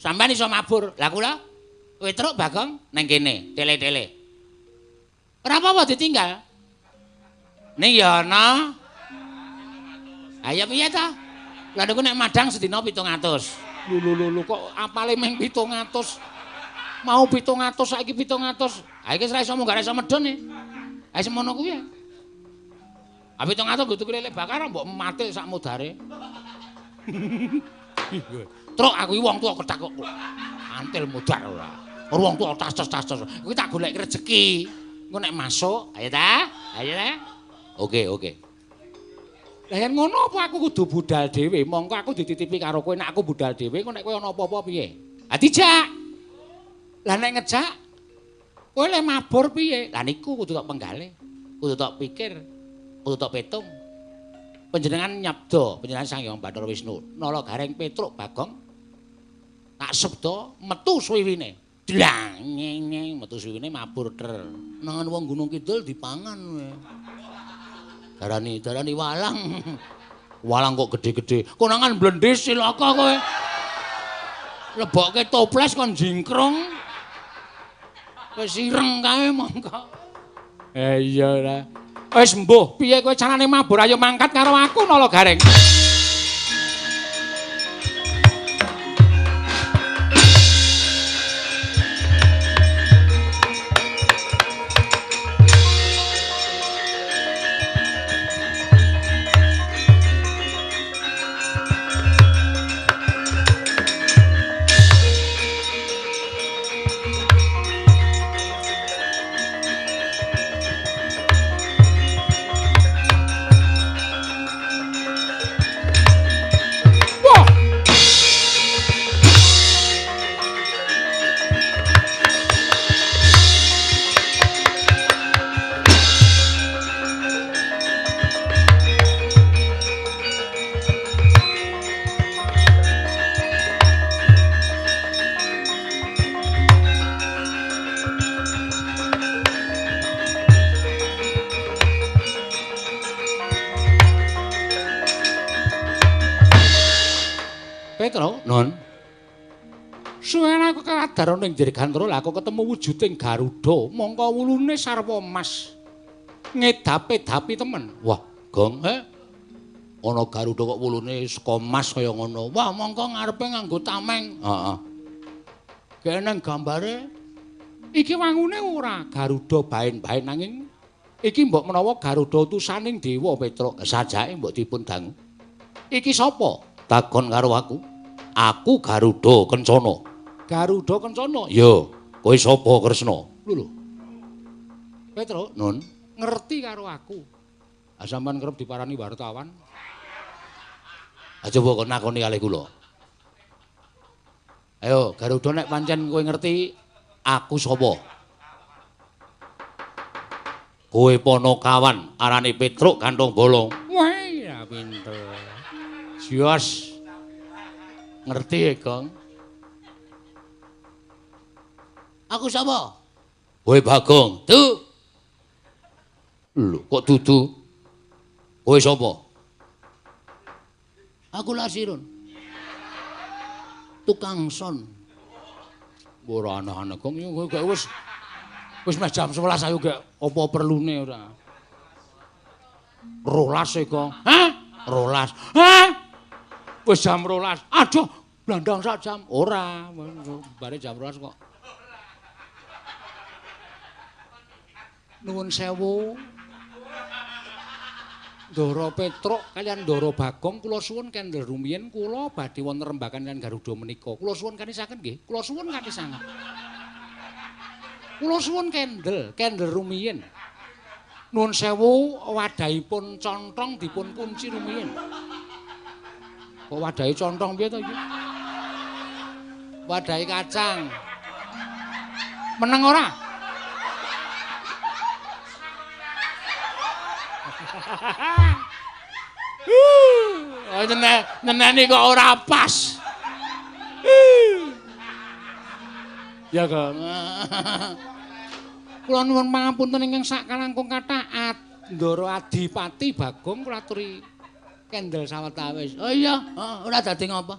Sampeyan iso mabur. Lah kula Petruk Bagong ning kene, tele-tele. Ora apa-apa ditinggal. Ning ya ana. Ayo piye ta? Lah niku nek madang sedina 700. Lho lho lho kok apale ming 700. Mau 700 saiki 700. Ha iki ora iso munggah iso medhun e. Ha semono kuwi ya. Ha 700 nggo tuku lele bakar mbok mate sak modare. Truk aku iki wong tuwa kethak kok. Antil modar ora. Ora wong tuwa tas-tas. Kuwi tak golek rejeki. Engko nek masuk, ayo ta? Ayo ta? Oke, oke. Lah yen ngono apa aku kudu budal dhewe? Mongko aku dititipi karo kowe, nek aku budal dhewe engko nek kowe ana apa-apa piye? Ha dijak. Lah nek ngejak kowe le mabur piye? Lah niku kudu tok penggale. Kudu tok pikir, kudu tok petung. Panjenengan nyabda, panjenengan Sang Hyang Bathara Wisnu, Nala Gareng Petruk Bagong tak sabda metu suwiwine. Dlang nyeng metu suwiwine mabur ter. Nangan wong Gunung Kidul dipangan kowe. Darani darani walang. Walang kok gede-gede. Konangan blendis cilaka kowe. Lebokke toples kon jingkrung. Wis ireng kae mongko. Iya lah. Wis mbuh, piye kowe carane mabur ayo mangkat karo aku Nala Gareng. Petro, Non. Suwen aku kadar ning Dirgantara lha aku ketemu wujuding Garuda, mongko wulune sarwa emas. Ngedape-dapi temen. Wah, Gong, he? Ana Garuda kok wulune saka emas kaya ngono. Wah, mongko ngarepe nganggo tameng. Heeh. Kene gambare iki wangune ora Garuda baen-baen nanging iki mbok menawa Garuda utusaning dewa Petro. Sajake mbok dipun dangu. Iki sapa? Takon karo aku. Aku Garuda Kencana. Garuda Kencana? Ya, kowe sapa Kresna? Lho lho. Petro, Nun, ngerti karo aku. Ah sampean kerep diparani wartawan. Ah coba kok nakoni kalih kula. Ayo Garuda nek pancen kowe ngerti aku sapa? Kowe ponokawan arane Petruk Kanthong Bolong. Wah, ya pinter. Jos. Ngerti ya, Gong? Aku sapa? Kowe Bagong. Duh. Lho, kok dudu? Kowe sapa? Aku Lasirun. Tukang son. Ora aneh-aneh, Gong. Kowe gak wis wis meh jam 11 ayo gak apa perlune ora. 12 e, Gong. Hah? 12. Hah? Wis jam 12. Aduh, blandang sak jam. Ora, bare jam 12 kok. Nuwun sewu. Ndara Petruk kaliyan Ndara Bagong kula suwun kendel rumiyin kula badhe wonten rembagan kaliyan Garuda menika. Kula suwun kanisaken nggih. Kula suwun kanthi sanget. Kula suwun kendel, kendel rumiyin. Nuwun sewu wadahipun contong dipun kunci rumiyin. Kok wadahe contong piye to iki? Wadahe kacang. Meneng ora? Oh, nyeneni kok ora pas. Ya, Kang. Kula nuwun pangapunten ingkang sakalangkung kathah Ndara Adipati Bagong kula aturi kendel sawetawis. Oh iya, ora dadi ngapa.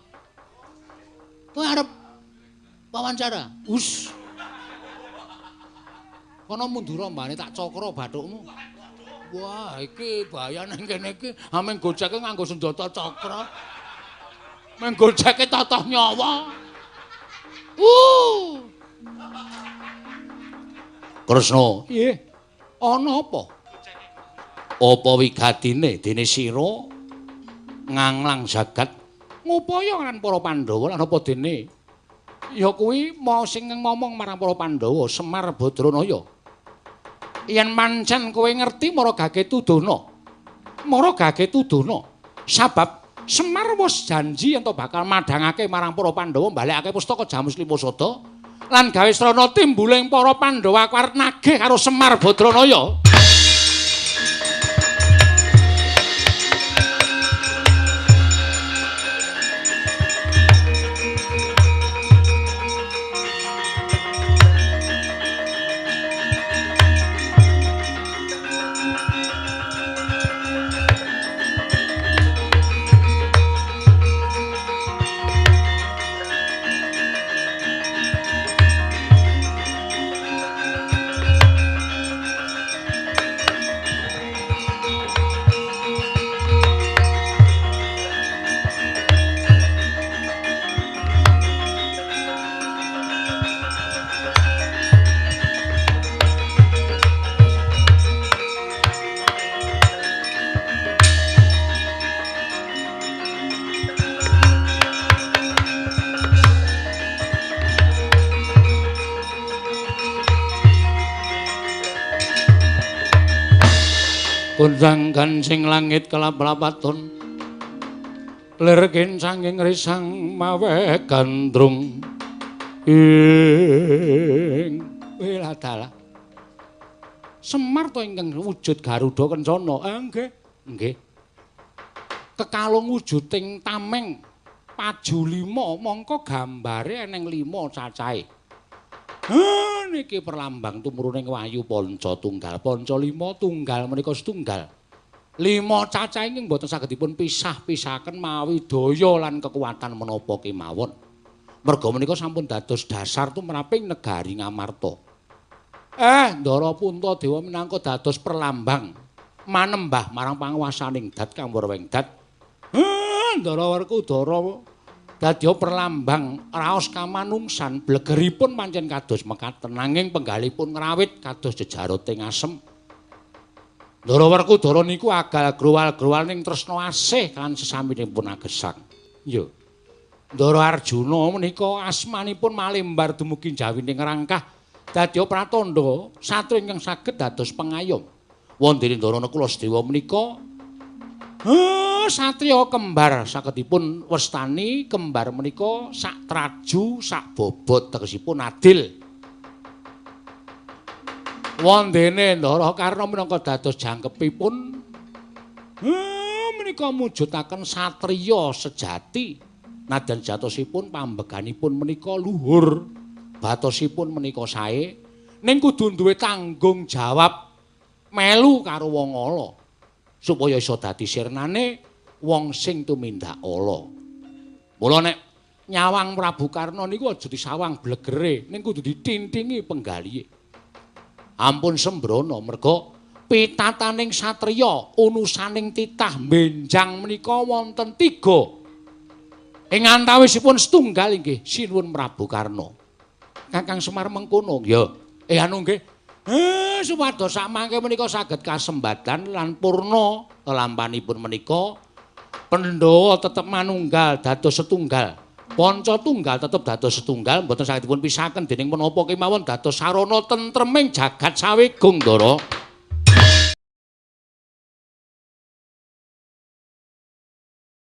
Kowe arep wawancara? Us. Kono mundura mbane tak cokro bathukmu. Wah, iki bahaya nang kene iki. Ameng gojeke nganggo senjata cakra. Meng gojeke totoh nyawa. Kresna, nggih. Ana apa? Apa wigatine dene sira nganglang jagat ngupaya lan para Pandhawa lan apa dene? Ya kuwi mau sing ngomong marang para Pandhawa Semar Badranaya. Yen pancen kowe ngerti mara gage tudana. Mara gage tudana. Sabab Semar wis janji yen to bakal madhangake marang para Pandhawa mbalekake pustaka Jamus Lima Sada lan gawe srana timbuling para Pandhawa aku arep nagih karo Semar Badranaya. Kondang kancing langit kelap-lapaton lir kincanging risang mawe gandrung ing weladalah. Semar to ingkang wujud Garuda Kencana. Nggih, nggih. Kekalung wujuding tameng paju lima mongko gambare eneng lima cacahe. Niki perlambang tumruning wahyu panca tunggal, panca lima tunggal menika setunggal. Lima cacah ingkang boten saged dipun pisah-pisahaken mawi daya lan kekuatan menapa kemawon. Merga menika sampun dados dasar tumraping negari Ngamarta. Ndara Puntadewa minangka dados perlambang manembah marang panguwasaning dat kang werweng dat. Ndara Werkudara dadya perlambang raos kamanungsan, blegeripun pancen kados mekaten nanging penggalipun ngrawit kados jejaroting asem. Ndara Werkudara niku agal growal-growal ning tresna asih kan sesaminipun agesang. Iya. Ndara Arjuna menika asmanipun malembar dumugi jawining rangkah dadya pratandha satria ingkang saged dados pengayom. Wondene Ndara Nakula Sadewa menika satriya kembar sagedipun wastani kembar menika sak traju sak bobot tegesipun adil. Wondene Ndara Karna minangka dados jangkepipun menika mujudaken satriya sejati. Nadyan jatosipun pambeganipun menika luhur, batosipun menika sae, ning kudu duwe tanggung jawab melu karo wong ala supaya iso dadi sirnane wong sing tumindak ala. Mula nek nyawang Prabu Karna niku aja disawang blegere, ning kudu ditintingi penggalihe. Ampun sembrono merga pitataning satriya unusaning titah benjang menika wonten tiga. Ing antawisipun setunggal inggih sinuwun Prabu Karna. Kakang Semar mengkono ya. Anu nggih. Supados samangke menika saged kasembatan lan purna lelampanipun menika Pandhawa tetep manunggal dados setunggal. Panca tunggal tetep dados setunggal mboten saged dipun pisahaken dening menapa kemawon dados sarana tentreming jagat sawegung, Ndara.